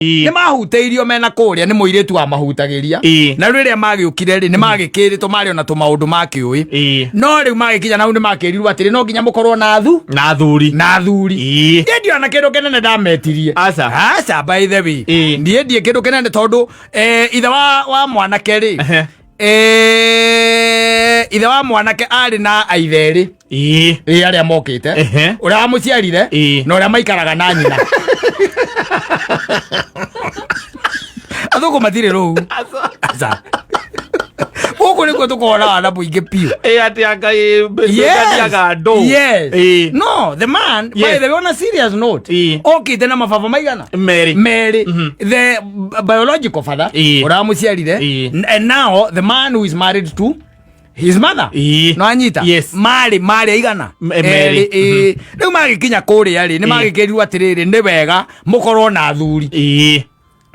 Nĩ mahutĩirio mena kũrĩa nĩ mũirĩtu wamahutagĩria. Na rĩrĩa magĩũkire rĩ, nĩ magĩkĩrĩtwo marĩ ona tũmaũndũ makĩũĩ. No rĩu magĩkinya nau nĩ makĩrirwo atĩrĩ, no nginya mũkorwo na athu Na athuri. Na athuri. Niĩ ndiona kĩndũ kĩnene ndametirie. Aca. Aca, by the way, niĩ ndiĩ kĩndũ kĩnene tondũ ithe wa mwanake rĩ, ithe wa mwanake arĩ na aithe erĩ. Ĩ, arĩa mokĩte, ũrĩa wamũciarire na ũrĩa maikaraga na nyina. Athũngũ matirĩ rũu. Aca, gũkũ nĩkuo tũkoragwo na wana mũingĩ biũ. Ĩ, atĩ anga ĩthiaga andũ. Yes. No, the man, by the way, on a serious note, okĩte na mababa maigana? Merĩ. Merĩ. The biological father, ũrĩa wamũciarire, and now the man who is married to his mother. No anyita? Yes. Marĩ aigana? Merĩ. Erĩ, ĩĩ. Rĩu magĩkinya kũrĩa rĩ, nĩ magĩkĩrirwo atĩrĩrĩ, nĩ wega mũkorwo na athuri.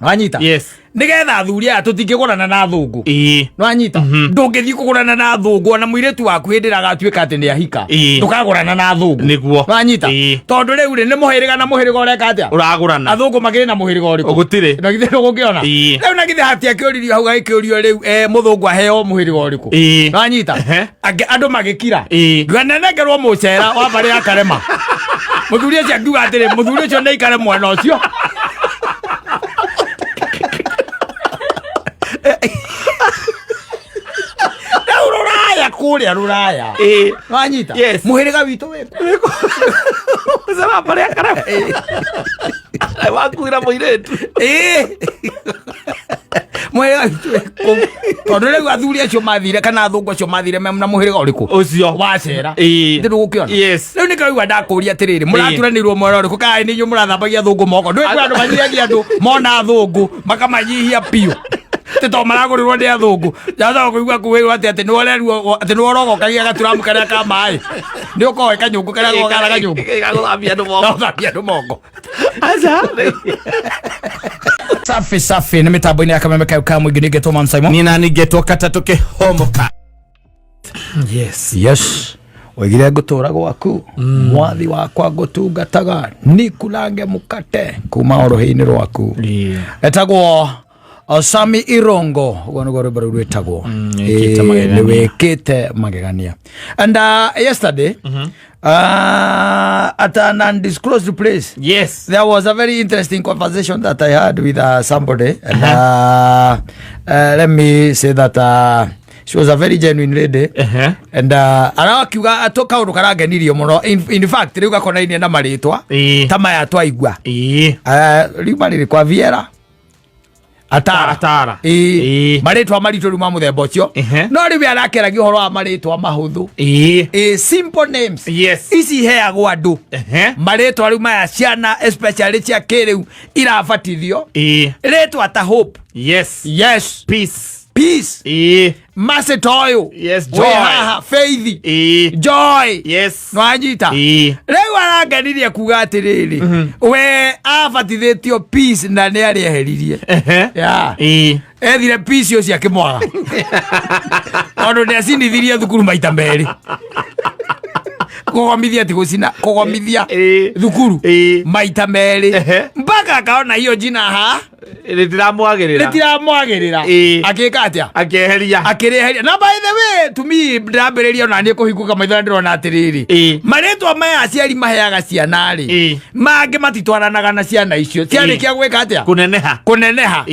Wanyita? Yes. Nĩgetha athuri aya tũtingĩgũrana na athũngũ. Nwanyita? Ndũngĩthiĩ kũgũrana na athũngũ ona mũirĩtu waku hĩndĩ ĩrĩa agatuĩka atĩ nĩ ahika. Ndũkagũrana na athũngũ. Nwanyita? Tondũ rĩu rĩ, nĩ mũhĩrĩga na mũhĩrĩga ũreka atĩa? Ũragũrana. Athũngũ makĩrĩ na mũhĩrĩga ũrĩkũ? Gũtirĩ. Na githĩ ndũgũkĩona? Rĩu na githĩ hatiakĩũririo hau gagĩkĩũrio rĩu, mũthũngũ aheo mũhĩrĩga ũrĩkũ? Nwanyita? Andũ magĩkira. Ngenengerwo mũcera wa mbarĩ ya Karema. Mũthuri ũcio akiuga atĩrĩ, mũthuri ũcio nĩ aikare mwena ũcio. Rĩu rũraya, kũrĩa rũraya. Wanyita? Yes. Mũhĩrĩga witũ wĩkũ? Mũcera wa mbarĩ ya Karema. Wakuira mũirĩtu. Ĩĩ. Mũhĩrĩga witũ wĩkũ? Tondũ rĩu athuri acio mathire kana athũngũ acio mathire me na mũhĩrĩga ũrĩkũ? Ũcio. Wacera. Ĩĩ. Ndĩ gũkĩona. Yes. Rĩu nĩkĩo igua ndakũria atĩrĩrĩ, mũraturanĩirwo mwena ũrĩkũ? Kana nĩ inyuĩ mũrathambagia athũngũ moko? Ndũĩ kwĩ andũ manyihagia andũ mona athũngũ makamanyihia biũ. Tĩ to maragũrĩrwo nĩ athũngũ. Ndacoka kũigua kwĩrwo atĩ nĩ atĩ nĩ ũrogokagia gaturamu karĩa ka maĩ. Nĩ ũkoe kanyũngũ karĩa gokara kanyũngũ. Gagũthambia andũ moko. Gagũthambia andũ moko. Aca. Safi safi, nĩ mĩtambo-inĩ ya Kameme kayo ka mũingĩ, nĩngetwo Man Simon. Niĩ nani ngetwo katatũ kĩhomoka. Yes. Yes. Oigire ngũtũra gwaku, mwathi wakwa, ngũtungataga nikulange mukate kuma ũrũhĩ-inĩ rwaku. Etagwo Sami Irongo, ũguo nĩguo rwĩmbo rũu rwĩtagwo. Wĩkĩte magegania. Nĩ wĩkĩte magegania. And yesterday, at an undisclosed place, there was a very interesting conversation that I had with somebody, and let me say that she was a very genuine lady. And arakiuga atå kaå ndå karangenirio må no. In fact, rä u gakonainie na marĩtwa ta maya twaigua. Riuma rĩrĩ kwa Viera Atara. Atara. Ĩĩ. Marĩtwa maritũ rĩu ma mũthemba ũcio. No rĩu arakĩaragia ũhoro wa marĩtwa mahũthũ. Ĩĩ, simple names. Ici iheagwo andũ. Marĩtwa rĩu maya ciana especially cia kĩrĩu irabatithio. Rĩtwa ta Hope. Yes. Peace. Peace. Mercy toyo. Yes, Wĩ joy. haha Faith. Joy. Nwanyita? Rĩu arangenirie kuga atĩrĩrĩ, we abatithĩtio Peace na nĩ arĩeheririe. Yeah. Ethire Peace ũcio akĩmwaga tondũ nĩ acinithirie thukuru maita merĩ. Kũgomithia ti gũcina, kũgomithia thukuru maita merĩ mpaka akaona hiyo jina ha Rĩtiramwagĩrĩra. Rĩtiramwagĩrĩra. Akĩka atĩa? Akĩeheria. Akĩrĩeheria. Na by the way, to me, ndĩrambĩrĩria ona niĩ kũhingũka maitho na ndĩrona atĩrĩrĩ, marĩtwa maya aciari maheaga ciana rĩ, mangĩ matitwaranaga na ciana icio ciarĩkia gwĩka atĩa? Kũneneha. Kũneneha.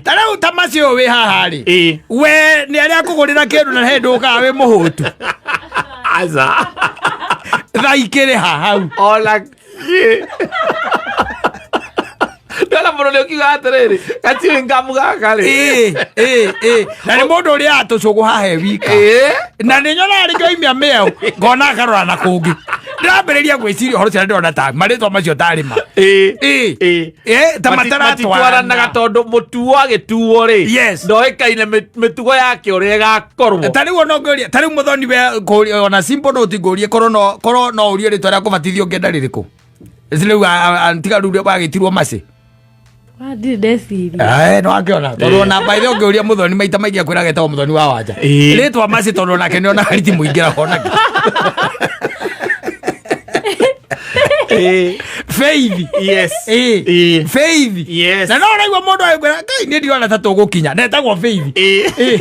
Ta rĩu ta macio ũyũ wĩ haha rĩ, we nĩ arĩa akũgũrĩra kĩndũ na he ndũkaga wĩ mũhũtu. Aca. Thaa ikĩrĩ ha hau? Ona kĩ. Ndona mũndũ nĩ ũkiuga atĩrĩrĩ, gatiũĩ ngamu gaka rĩ. Ĩĩ, ĩĩ, ĩĩ. Na nĩ mũndũ ũrĩa atũcũgũ haha e wika. Na nĩ nyonaga rĩngĩ oimia mĩeo ngona akarora na kũngĩ, ndĩrambĩrĩria gwĩciria ũhoro ũcio na ndĩrona ta marĩtwa macio tarĩ ma Ĩĩ, ta Matitwaranaga mataratwarana. tondũ mũtuo agĩtuo rĩ, ndoĩkaine mĩtugo yake ũrĩa ĩgakorwo. Ta rĩu ona ũngĩũria, ta rĩu mũthoni we kũũria ona simple no tingũrie, korwo no ũrie rĩtwa rĩa kũbatithio ũngĩenda rĩrĩkũ rĩu, tiga rĩu wagĩtirwo macĩ. Ah, ndirĩ ndeciria. Eh, no akĩona tondũ ona mbaithe ũngĩũria mũthoni maita maingĩ akwĩra getagwo Mũthoni wa Wanja. Rĩtwa macĩ tondũ onake nĩ onaga riti mũingĩra onake. Faith. Yes. Ĩĩ. Ĩĩ. Faith. Yes. Na no ũraigua mũndũ agĩkwĩra Ngai nĩ ndirona ta tũgũkinya na etagwo Faith. Ĩĩ. Ĩĩ.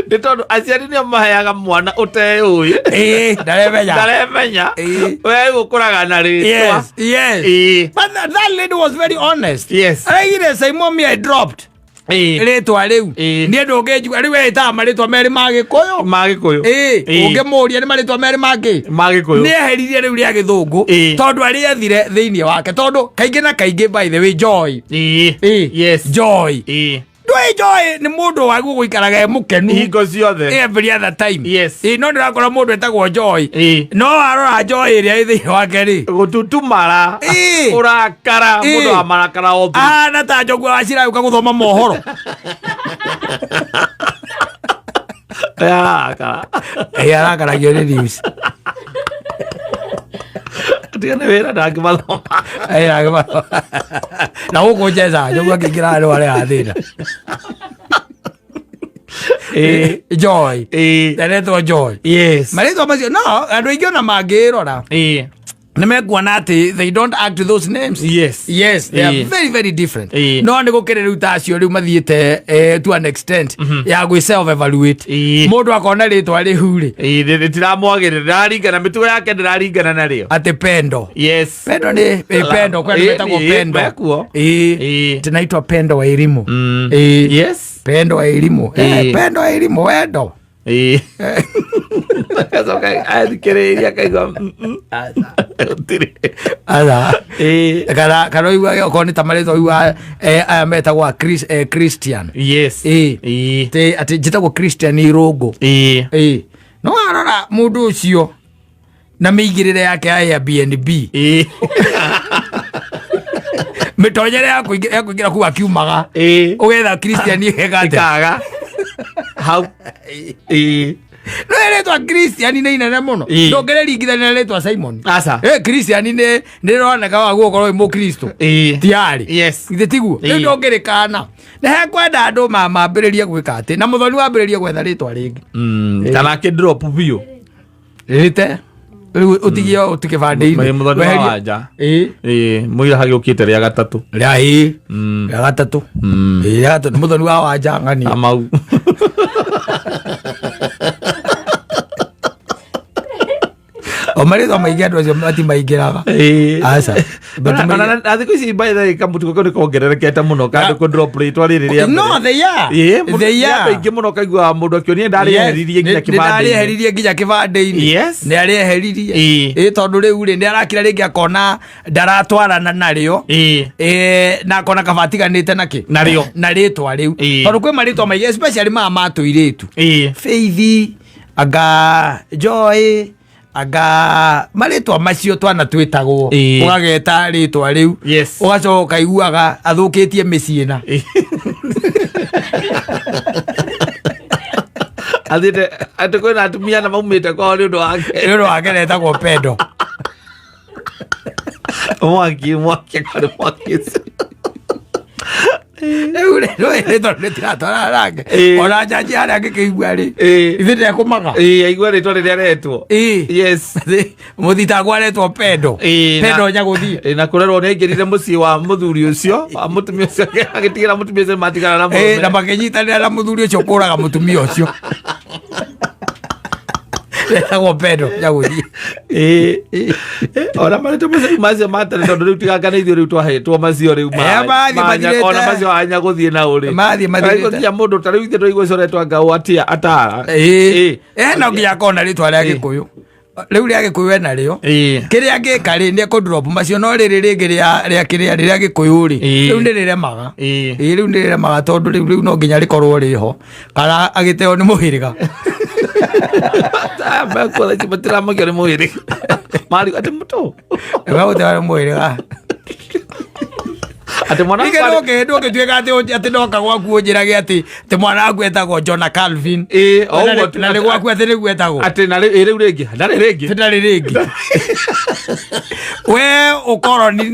Nĩ tondũ aciari nĩo maheaga mwana ũteũĩ. Ĩĩ, ndaremenya. Ndaremenya. Ĩĩ. We gũkũraga na rĩtwa. Yes, yes. Ĩĩ. But that lady was very honest. Yes. Araigire Simon me I dropped. Ĩĩ. Rĩtwa rĩu. Ĩĩ. Niĩ ndũngĩnjigua rĩu ĩtaga marĩtwa merĩ ma Gĩkũyũ. Ma Gĩkũyũ. Ĩĩ, Ĩĩ. ũngĩmũria nĩ marĩtwa merĩ mangĩ. Ma Gĩkũyũ. Nĩ eheririe rĩu rĩa gĩthũngũ Ĩĩ. tondũ arĩethire thĩinĩ wake tondũ kaingĩ na kaingĩ by the way Joy. Ĩĩ. Ĩĩ. Yes. Joy. Ĩĩ. Ndũĩ Joy nĩ mũndũ wagwo gũikaraga e mũkenu Hingo ciothe. every other time. Yes. Ĩĩ, no ndĩrakora mũndũ etagwo Joy. Ĩĩ. No warora Joy ĩrĩa ĩ thĩinĩ wake rĩ. Gũtutumara. Ĩĩ. Ũrakara. Ĩĩ. Mũndũ wa marakara othe. Ahana ta njogua wa Shira ũka gũthoma mohoro. Arakara. Ĩĩ, arakaragio nĩ news. Tiga nĩ wĩra ndangĩmathoma. Ĩĩ, na gũkũ njeca njogua akĩingĩra andũ arĩa thĩna. Ĩĩ. Joy. Ĩĩ. Aretwo Joy. Yes. Marĩtwa macio no andũ aingĩ ona mangĩrora Ĩĩ. nĩ mekuona atĩ they don't act to those names. Yes. Yes, they are Ĩĩ. very very different. Ĩĩ. No nĩ gũkĩrĩ rĩu ta acio rĩu mathiĩte to an extent ya gwĩ self evaluate. Ĩĩ. Mũndũ akona rĩtwa rĩu rĩ Ĩĩ, rĩtiramwagĩrĩra ndĩraringana mĩtugo yake ndĩraringana narĩo. atĩ Pendo. Yes. Pendo nĩ ĩ, Pendo kwani Ĩĩ, metagwo ĩĩ, Pendo. mekuo. Ĩĩ. Ĩĩ. Tinaitwa Pendo wa Elimu. Mm. Ĩĩ. Yes. Pendo wa Elimu. Ĩĩ. Pendo wa Elimu wendo. Ĩĩ. Agacoka athikĩrĩria akaigua mm, mm. Gũtirĩ. Atha. Ĩĩ. Kana ũiguage okorwo nĩ ta marĩtwa ũiguaga aya metagwo a Christian. Yes. Ĩĩ. Ĩĩ. Atĩ atĩ njĩtagwo Christian Irũngũ. Ĩĩ. Ĩĩ. No warora mũndũ ũcio na mĩigĩrĩre yake ya Airbnb Ĩĩ. mĩtonyere ya kũingĩra kũu akiumaga Ĩĩ. ũgetha Christian ĩgeka atĩa? Ĩkaga. Hau. Ĩĩ. No rĩtwa Christian nĩ inene mũno Ĩĩ. ndũngĩrĩringithania na rĩtwa Simon. Aca. Christian nĩ rĩroneka wa gũkorwo wĩ mũkristo Ĩĩ. tiarĩ. Yes. Githĩ tiguo? Rĩu Ĩĩ. ndũngĩrĩkana nĩ hekwenda andũ mambĩrĩrie gwĩka atĩ na mũthoni wambĩrĩrie gwetha rĩtwa rĩngĩ Mm, kana akĩ drop biũ. rĩte rĩu ũtigie ũtikĩbandĩ-inĩ Ĩĩ, mũthoni wa Weherie- wanja. Ĩĩ. Ĩĩ, mũira hagĩũkĩte rĩa gatatũ. Rĩa ĩĩ. Mm. Rĩa gatatũ. Mm. Ĩĩ, rĩa gatatũ nĩ mũthoni wa wanja ng'ania. Kamau. O marĩtwa maingĩ andũ acio matimaingĩraga. Ĩĩ. Aca. Ona na thikũ ici by the way kamũtugo kau nĩ kongererekete mũno kandũ kũ drop rĩtwa rĩrĩ rĩa mbere. No, they are. Ĩĩ, mũndũ- They nĩ andũ are. aingĩ mũno kaiguaga mũndũ akĩonia ndarĩeheririe nginya Nĩ kĩbandĩ-inĩ. ndarĩeheririe nginya kĩbandĩ-inĩ. Yes. Nĩ arĩeheririe. Ĩĩ. Ĩĩ, tondũ rĩu rĩ nĩ arakira rĩngĩ akona ndaratwarana narĩo. Ĩĩ. Ĩĩ, na akona kaba atiganĩte nakĩ Narĩo. na rĩtwa rĩu Ĩĩ. tondũ kwĩ marĩtwa maingĩ especially maya ma tũirĩtu Ĩĩ. Faith anga Joy anga marĩtwa macio twana twĩtagwo Ĩĩ. ũgageta rĩtwa rĩu Yes. ũgacoka ũkaiguaga athũkĩtie mĩciĩ na Athiĩte atĩ kwĩna atumia na maumĩte kwao nĩ ũndũ wake. nĩ ũndũ wake netagwo Pendo. Mwaki mwaki kwarĩ mwaki ũcio. Rĩu rĩ rĩu rĩtwa rĩtiratwarana nake Ĩĩ. ona njanji harĩa angĩkĩigua rĩ Ĩĩ. ithe ndekũmaga Ĩĩ, aigua rĩtwa rĩrĩa aretwo. Ĩĩ. Yes. Mũthitangwo aretwo Pendo. Ĩĩ, Pendo nyagũthiĩ. Ĩĩ, na kũrerwo nĩ aingĩrire mũciĩ wa mũthuri ũcio wa mũtumia ũcio agĩtigĩra mũtumia ũcio matigana na Ĩĩ, na mũrũme. makĩnyitanĩra na mũthuri ũcio kũraga mũtumia ũcio etagwo Pendo nyagũthiĩ. Ĩĩ. Ona marĩtwa macio macio ma tene tondũ rĩu tiganga nĩ ithuĩ rĩu twahetwo macio rĩu Eh, mathiĩ mathirĩte. ona macio anya gũthiĩ na ũrĩ Mathiĩ mathirĩte. nginya mũndũ ta rĩu ithuĩ twaigua ũcio ũretwo anga atia atara. Ĩĩ. Ĩĩ. Eh, no nginya akona rĩtwa rĩa Ĩĩ. Gĩkũyũ rĩu rĩa Gĩkũyũ ena rĩo Ĩĩ. kĩrĩa angĩka rĩ nĩ ekũ macio no rĩrĩ rĩngĩ rĩa kĩrĩa rĩrĩa Gĩkũyũ rĩ Ĩĩ. rĩu nĩ rĩremaga. Ĩĩ. Ĩĩ, rĩu nĩ rĩremaga tondũ rĩu no nginya rĩkorwo rĩho kana agĩteo nĩ mũhĩrĩga. Mekuo thaa ici matiramakio nĩ mũhĩrĩga. Mari atĩ mũtũ. Megũteo nĩ mũhĩrĩga. Atĩ mwana Ningĩ ndũngĩtuĩka atĩ ndoka gwaku ũnjĩrage atĩ mwana waku etagwo Jonah Calvin. Ĩĩ, o Na ũguo tu- na nĩ gwaku atĩ nĩguo etagwo. Atĩ na rĩ rĩu rĩngĩ ndarĩ rĩngĩ. Atĩ ndarĩ rĩngĩ. We ũkoroni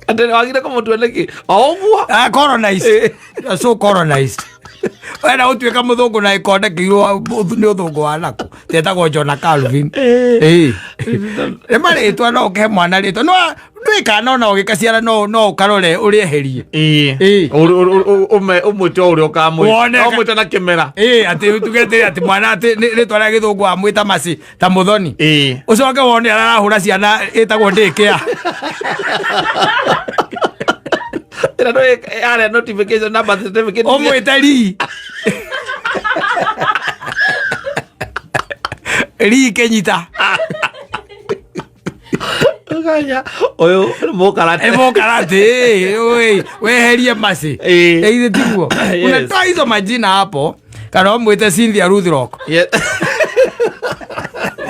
Atĩ wagire kũmũtua nĩkĩ? O ũguo. Colonized. So colonized. Wenda gũtuĩka mũthũngũ na gĩkonde kĩirũ nĩ ũthũngũ wa nakũ tetagwo John Calvin. Ĩĩ. Nĩ marĩtwa no ũkĩhe mwana rĩtwa no ndwĩka no ũgĩkaciara no ũkarore ũrĩeherie. Ĩĩ. Ĩĩ. Ũmwĩte o ũrĩa ũkamwĩta. Wone ka- Ũmwĩte na kĩmera. Ĩĩ, atĩ tuge atĩ mwana atĩ rĩtwa rĩa gĩthũngũ amwĩta maci ta mũthoni. Ĩĩ. Ũcoke wone arahũra ciana ĩtagwo daycare. Ĩra no ĩarĩa notification number certificate. Ũmwĩte rii. Rii kĩnyita. Ũkanya, ũyũ nĩ mũkarate. Ĩmũkarate, weherie maci. Ĩĩ. Ĩĩ tiguo. Yes. Unatoa hizo majina hapo kana ũmwĩte Cynthia Ruthrock. Yes.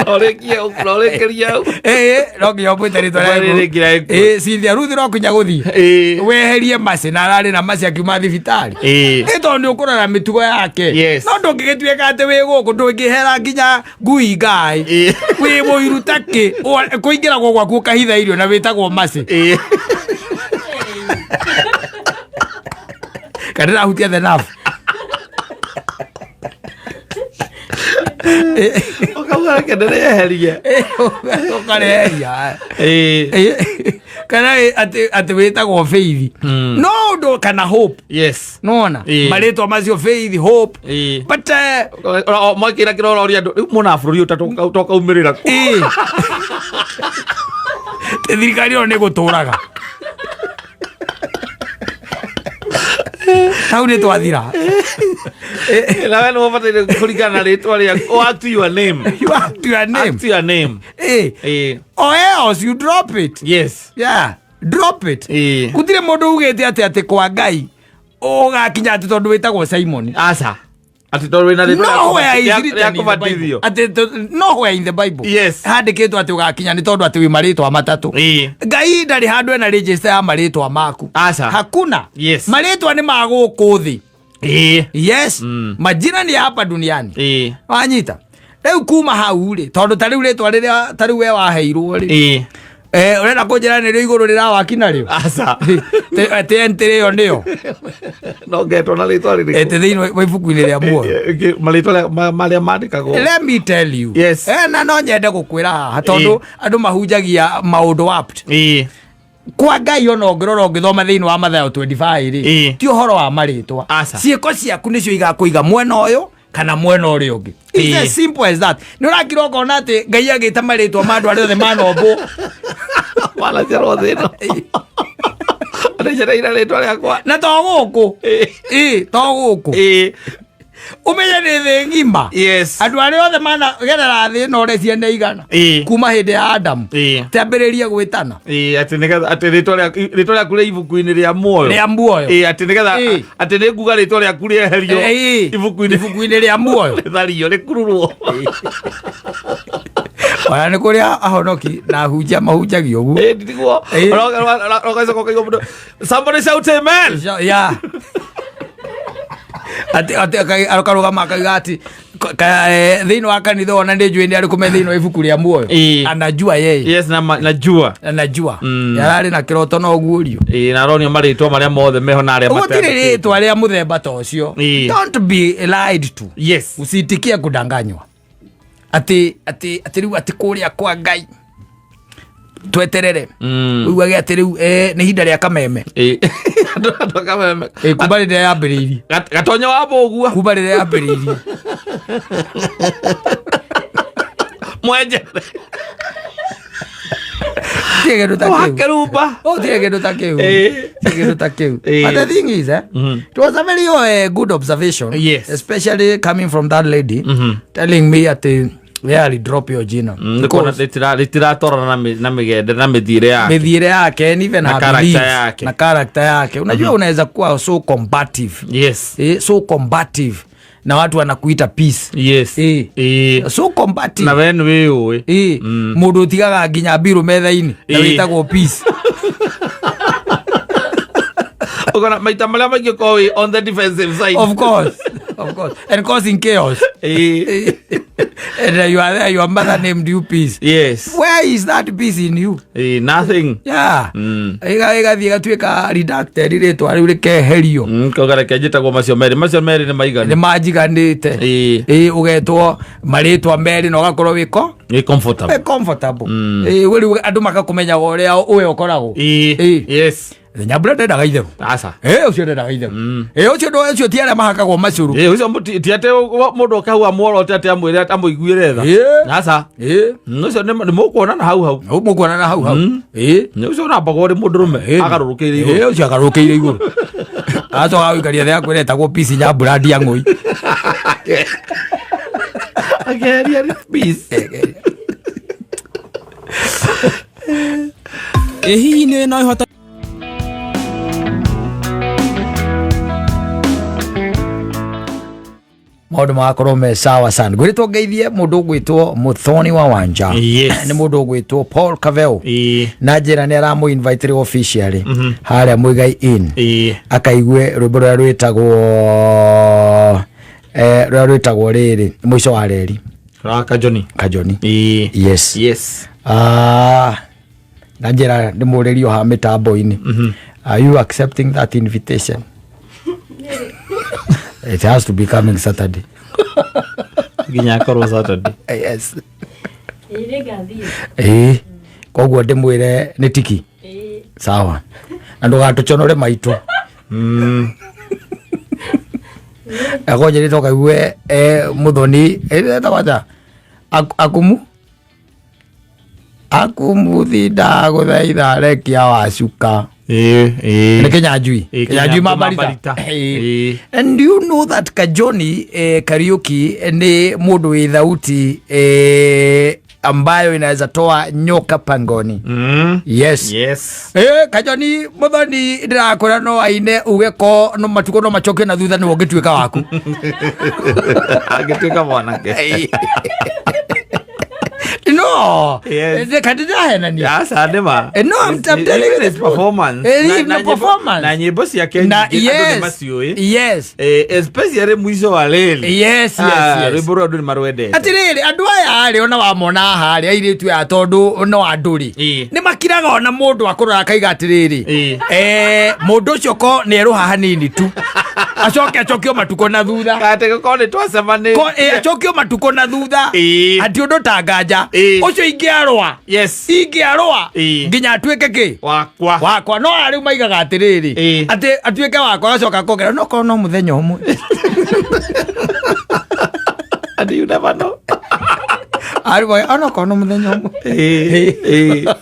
Ũrĩkie, ũrĩkĩrie hau. Ĩĩ, no nginya ũmwĩte rĩtwa rĩa Ũmwĩrĩre nginya gĩkũyũ. Ĩĩ, Cynthia Ruthrock nginya gũthiĩ. Ĩĩ. Weherie maci na ararĩ na maci akiuma thibitarĩ. Ĩĩ. Nĩ tondũ nĩ ũkũrora mĩtugo yake. Yes. No ndũngĩgĩtuĩka atĩ wĩ gũkũ ndũngĩhera nginya ngui ngai. Ĩĩ. Wĩ mũiru ta kĩ. Kũingĩragwo gwaku ũkahitha irio na wĩtagwo maci. Ĩĩ. Kana ndĩrahutia the nerve. Ũkauga reke ndĩrĩeherie. Ũkareheria. Ĩĩ. Kana atĩ wĩtagwo Faith. No ũndũ kana Hope. Yes. Nona Ĩĩ. marĩtwa macio Faith, Hope. Ĩĩ. But Mwakĩra kĩrororia andũ rĩu mwona bũrũri ũyũ tokaumĩrĩra kũ. Ĩĩ. Thirikari ĩyo nĩ gũtũraga hau nĩ twathira. Na we nĩ ũbataire kũringana na rĩtwa rĩaku. Oh, act to your name. You have to your name. Act to your name. Ĩĩ. Ĩĩ. Or else you drop it. Yes. Yeah, drop it. Ĩĩ. Gũtirĩ mũndũ ugĩte atĩ kwa Ngai ũgakinya atĩ tondũ wĩtagwo Simon. Aca. Atĩ tondũ wĩna rĩtwa Nowhere is rĩa written in the Bible. kũbatithio. Atĩ nowhere in the Bible. Yes. Handĩkĩtwo atĩ ũgakinya nĩ tondũ atĩ wĩ marĩtwa matatũ. Ĩĩ. Ngai ndarĩ handũ ena register ya marĩtwa maku. Aca. Hakuna. Yes. Marĩtwa nĩ ma gũkũ thĩ. Ĩĩ. Yes. Majina ni ya hapa duniani. Ĩĩ. Wanyita. Rĩu kuma hau rĩ, tondũ ta rĩu rĩtwa rĩrĩa ta rĩu we waheirwo rĩ. Ĩĩ. Ũrenda kũnjĩra nĩrĩo igũrũ rĩrawaki narĩo? Aca. Atĩ entry ĩyo nĩyo. No ngetwo na rĩtwa rĩrĩkũ? Ĩtĩ thĩinĩ wa ibuku-inĩ rĩa muoyo. Marĩtwa marĩa mandĩkagwo. Let me tell you. Yes. Na no nyende gũkwĩra haha tondũ andũ mahunjagia maũndũ apt. Ĩĩ. Kwa Ngai ona ũngĩrora ũngĩthoma thĩinĩ wa Mathayo 25 rĩ, Ĩĩ. ti ũhoro wa marĩtwa. Aca. Ciĩko ciaku nĩcio igakũiga mwena ũyũ kana mwena ũrĩa ũngĩ. It's Ĩĩ. as simple as that. Nĩ ũrakira ũkona atĩ Ngai agĩta marĩtwa ma andũ arĩa othe manombwo. Wanaciarwo thĩ ĩno. Nĩnjereire rĩtwa rĩakwa. Na to gũkũ. Ĩĩ. Ĩĩ, to gũkũ. Ĩĩ. Ũmenye nĩ thĩ ng'ima. Yes. Andũ arĩa othe managerera thĩ ĩno ũrĩa ciana igana. Ĩĩ. Kuma hĩndĩ ya Adamu. Ĩĩ. Tiambĩrĩrie gwĩtana. Ĩĩ, atĩ nĩgetha atĩ rĩtwa rĩaku rĩ ibuku-inĩ rĩa muoyo. Rĩa muoyo. Ĩĩ, atĩ nĩgetha Ĩĩ. atĩ nĩ nguga rĩtwa rĩaku rĩeherio Ĩĩ. ibuku-inĩ Ibuku-inĩ rĩa muoyo. rĩthario rĩkururwo. Ona nĩ kũrĩ ahonoki na ahunjia mahunjagia ũguo. Ĩĩ, nĩguo. Ĩĩ. Ũgacoka ũkaigua mũndũ, somebody shout amen. Yeah. Atĩ akarũgama akauga atĩ thĩinĩ wa kanitha ona nĩ njũĩ nĩ arĩkũ me thĩinĩ wa ibuku rĩa muoyo. Ĩĩ. Anajua yeye. Yes, na najua. Anajua. Yararĩ na kĩroto no guũrio. Ĩĩ, na aronio marĩtwa marĩa mothe meho na arĩa Gũtirĩ matandĩkĩtwo. rĩtwa rĩa mũthemba ta ũcio. Ĩĩ. Don't be lied to. Yes. Usitikie kudanganywa. Atĩ atĩ atĩ rĩu atĩ kũrĩa kwa Ngai tweterere. Uigage atĩ rĩu nĩ ihinda rĩa kameme. Ĩĩ. Andũ kameme. Kuma rĩrĩa yambĩrĩirie. Gatonya wa mũgua. Kuma rĩrĩa yambĩrĩirie. Mwenjere. Tirĩ kĩndũ ta kĩu. Wakĩrumba. Oh, tirĩ kĩndũ ta kĩu. Ĩĩ. Tirĩ kĩndũ ta kĩu. Ĩĩ. But the thing is, it was a very good observation. Yes. Especially coming from that lady telling me atĩ we drop your jina. Nĩkuona rĩtiratwarana na mĩgende na mĩthiĩre yake. Mĩthiĩre yake and even Na her character beliefs, yake. na character yake. Unajua unaweza kuwa so combative. Yes. So combative na watu wanakuita peace. Yes. Ĩĩ. So combative. Na we nĩ wĩyũĩ. Ĩĩ. Mũndũ ũtigaga nginya mbirũ metha-inĩ na Ĩĩ. wĩtagwo peace. Ũkona maita marĩa maingĩ ũkoragwo wĩ on the defensive side. Of course. Of course. And causing chaos. Ĩĩ. And you are there, your mother named you Peace. Yes. Where is that peace in you? Nothing. Yeah. Ĩgathiĩ ĩgatuĩka redacted, rĩtwa rĩu rĩkeherio. Koga reke njĩtagwo macio merĩ, macio merĩ nĩ maiganu. Nĩ manjiganĩte. Ĩ, ũgetwo marĩtwa merĩ na ũgakorwo wĩko Ĩ, comfortable. Wĩ comfortable. Ĩ, rĩu andũ makakũmenyaga ũrĩa ũwe ũkoragwo. Ĩ. Yes. Nyambura ndendaga itherũ. Aca. Ĩ, ũcio ndendaga itherũ. Ĩ, ũcio ũcio ti arĩa mahakagwo macũrũ. Ĩ, ũcio ti atĩ mũndũ oke hau amuorote atĩ amwĩre amũiguĩre tha. Aca. Ũcio nĩ mũkuonana hau hau. Mũkuonana hau hau. Ĩ. Nĩ ũcio ũrambagwo ũrĩ mũndũrũme agarũrũkĩire igũrũ. Ĩ, ũcio agarũrũkĩire igũrũ, acoka gũikaria thĩ akwĩra etagwo Peace Nyambura Ndiang'ũi. Akeheria peace. Ĩ hihi nĩ no ĩhote Maũndũ magakorwo me sawa sana. Ngwĩrĩtwo ngeithie mũndũ ũgwĩtwo Muthoni wa Wanja. Nĩ mũndũ ũgwĩtwo Paul Kaveu. Na njĩra nĩ aramũ invite rĩu officially harĩa Muigai Inn akaigue rwĩmbo rũrĩa rwĩtagwo rũrĩa rwĩtagwo rĩrĩ, Mũico wa Reri. Ra Kajoni. Kajoni. Yes. Ah, na njĩra ndĩmũrĩrio ha mĩtambo-inĩ, are you accepting that invitation? It has to be coming Saturday. Nginya akorwo Saturday. Yes. Ĩ, nĩngathiĩ. Ĩĩ, koguo ndĩmwĩre nĩ tiki. Ĩ. Sawa, na ndũgatũconore maitũ akonjĩrĩte ũkaigue Muthoni etagwo atĩa? Akumu akumuthi, ndagũthaitha rekia wacuka. Ĩ, ĩ. Nĩ Kinyanjui. Ĩ, Kinyanjui Kinyanjui Mabarita. Mabarita. Ĩ. Ĩ. And you know that Kajoni Kariuki ni mũndũ wĩ thauti ambayo inaweza toa nyoka pangoni. Yes. Kajoni Muthoni, ndĩrakwĩra no aine uge ko no matukũ no macoke na thutha nĩwe ũngĩtuĩka waku. Angĩtuĩka mwanake. No. Yes. Kandĩrahenania. Aca, nĩ ma. No, I'm telling you Even the his truth. performance. Even the performance. Na nyĩmbo ciake Na nyingĩ andũ nĩ maciũĩ. Especially Mũico wa Reri. Yes. Rwĩmbo rũu andũ nĩ marwendete. Atirĩrĩ, andũ aya rĩ, ona wamona haha rĩ, airĩtu aya, tondũ no andũ rĩ, nĩ makiraga ona mũndũ akũrora akaiga atĩrĩrĩ, mũndũ ũcio ko nĩ erũha hanini tu, acoke acokio matukũ na thutha. Atĩ gũkorwo nĩ twacemanĩtie. Ko acokio matukũ na thutha. Atĩ ũndũ ta nganja ũcio ingĩarũa ingĩarũa nginya atuĩke kĩ Wakwa. Wakwa. No arĩu maigaga atĩrĩrĩ, atĩ atuĩke wakwa, acoka kongera no korwo no mũthenya ũmwe. And you never know. Arĩu onokorwo no mũthenya ũmwe. Ĩ, ĩ.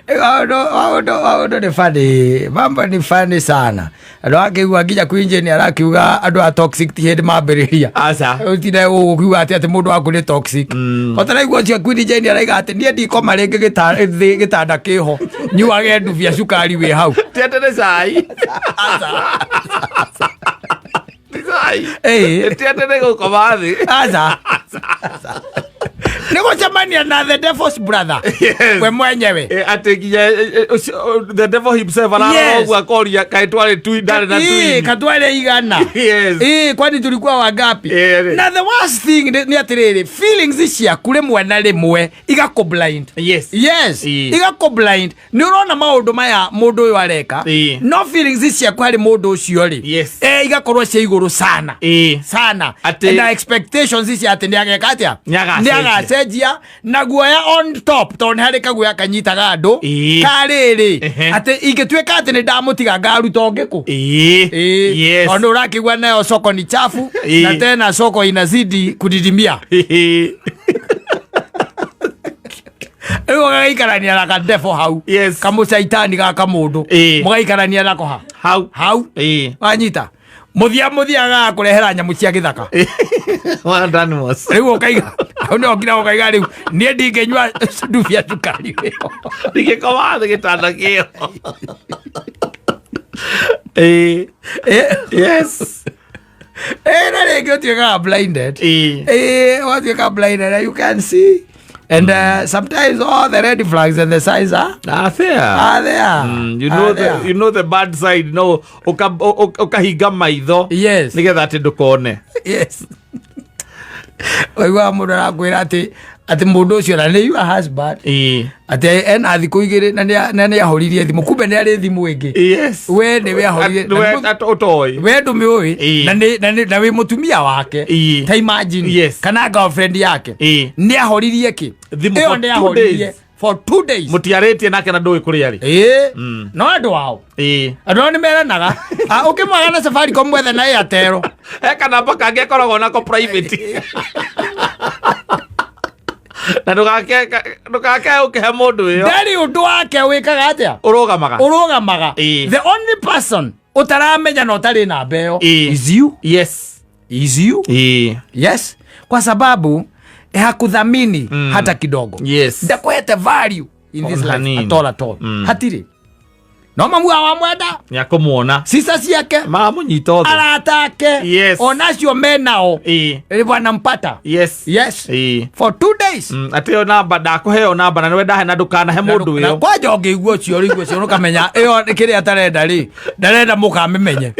Maũndũ nĩ funny, mambo ni funny sana. Andũ akĩigua nginya Queen arakiuga andũ a toxic ti hĩndĩ mambĩrĩria. Aca. Ũtinde ũkiuga atĩ mũndũ waku nĩ toxic. Ũtaraigua ũcio Queen Jane araiga atĩ niĩ ndikoma rĩngĩ thĩ gĩtanda kĩho nyuage ndubia cukari wĩ hau. Ti atĩ nĩ cai. Ti cai. Ti atĩ nĩ gũkoma thĩ. Aca, nĩ gũcemania na the devil's brother we mwenyewe. Atĩ nginya the devil himself ararora ũguo akoria kaĩ twarĩ twin, ndarĩ na twin. Katware igana. Yes. Kwani tulikuwa wangapi? Eh. Na the worst thing nĩ atĩrĩrĩ, feelings ciaku rĩmwe na rĩmwe igakũ blind. Yes. Igakũ blind. Nĩ ũrona maũndũ maya mũndũ ũyũ areka, no feelings ciaku harĩ mũndũ ũcio rĩ, igakorwo cia igũrũ sana sana. Na expectations cia atĩ nĩ ageka atĩa? Nĩ agacenjia. Nĩ agacenjia na guoya on top, tondũ nĩ harĩ kaguoya kanyitaga andũ karĩrĩ atĩ ingĩtuĩka atĩ nĩ ndamũtiga ngaruta ũngĩ kũ. Tondũ ũrakĩgua nayo soko ni chafu na tena soko inazidi kudidimia. Rĩu ũgagĩikarania na kadefo hau, kamũcaitani gaka mũndũ, mũgaikarania nako ha Hau. Hau. Wanyita mũthia mũthia agakũrehera nyamũ cia gĩthaka. Wild animals. Rĩu ũkaiga hau nĩho nginya ũkaiga rĩu niĩ ndingĩnyua ndubia cukari ĩyo. Ndingĩkoma thĩ gĩtanda kĩo. Ĩ. Yes. Na rĩngĩ ũtuĩkaga blinded. Watuĩka blinded and you can see and sometimes all the red flags and the signs are Ah, there. are there. You know Are the there. You know the bad side, no ukahinga maitho nigetha atĩ ndũkone. Yes. Waiguaga mũndũ arakwĩra atĩ mũndũ ũcio na nĩ your husband, atĩ ena thikũ 2 na nĩ ahoririe thimũ, kumbe nĩ arĩ thimũ ĩngĩ. We nĩwe ahoririe. Ũtoĩ. We ndũmĩũĩ. Na wĩ mũtumia wake. Ta imagine. Kana girlfriend yake. Nĩ ahoririe kĩ? Thimũ Ĩyo for nĩ two ahoririe days. for 2 days. Mũtiarĩtie nake na ndũĩ kũrĩa arĩ. Ĩĩ, no andũ ao, andũ ao nĩ meranaga. Ah, ũkĩmwaga na Safaricom mwethe na Airtel. He kanamba kangĩ akoragwo nako private na ndũgake ũkĩhe mũndũ ĩyo. Ndarĩ ũndũ wake wĩkaga atĩa? Ũrũgamaga. Ũrũgamaga. The only person ũtaramenya na ũtarĩ namba ĩyo is you. Is you. Yes, kwa sababu hakuthamini hata kidogo. Ndakuhete value in this Ona life hanini. at all, at all. Hatirĩ no mamu wamwenda. Nĩ akũmuona. Sisa ciake. Maramũnyita othe. Arata ake. Onacio menao. Wanampata. Yes. For 2 days. Atĩ ĩyo namba ndakũheo namba na nĩwe ndahe na ndũkanahe mũndũ Na ĩyo. kwanja ũngĩigua ũcio rĩu ũcio ũkamenya ĩyo nĩ kĩrĩa atarenda rĩ, ndarenda mũkamĩmenye.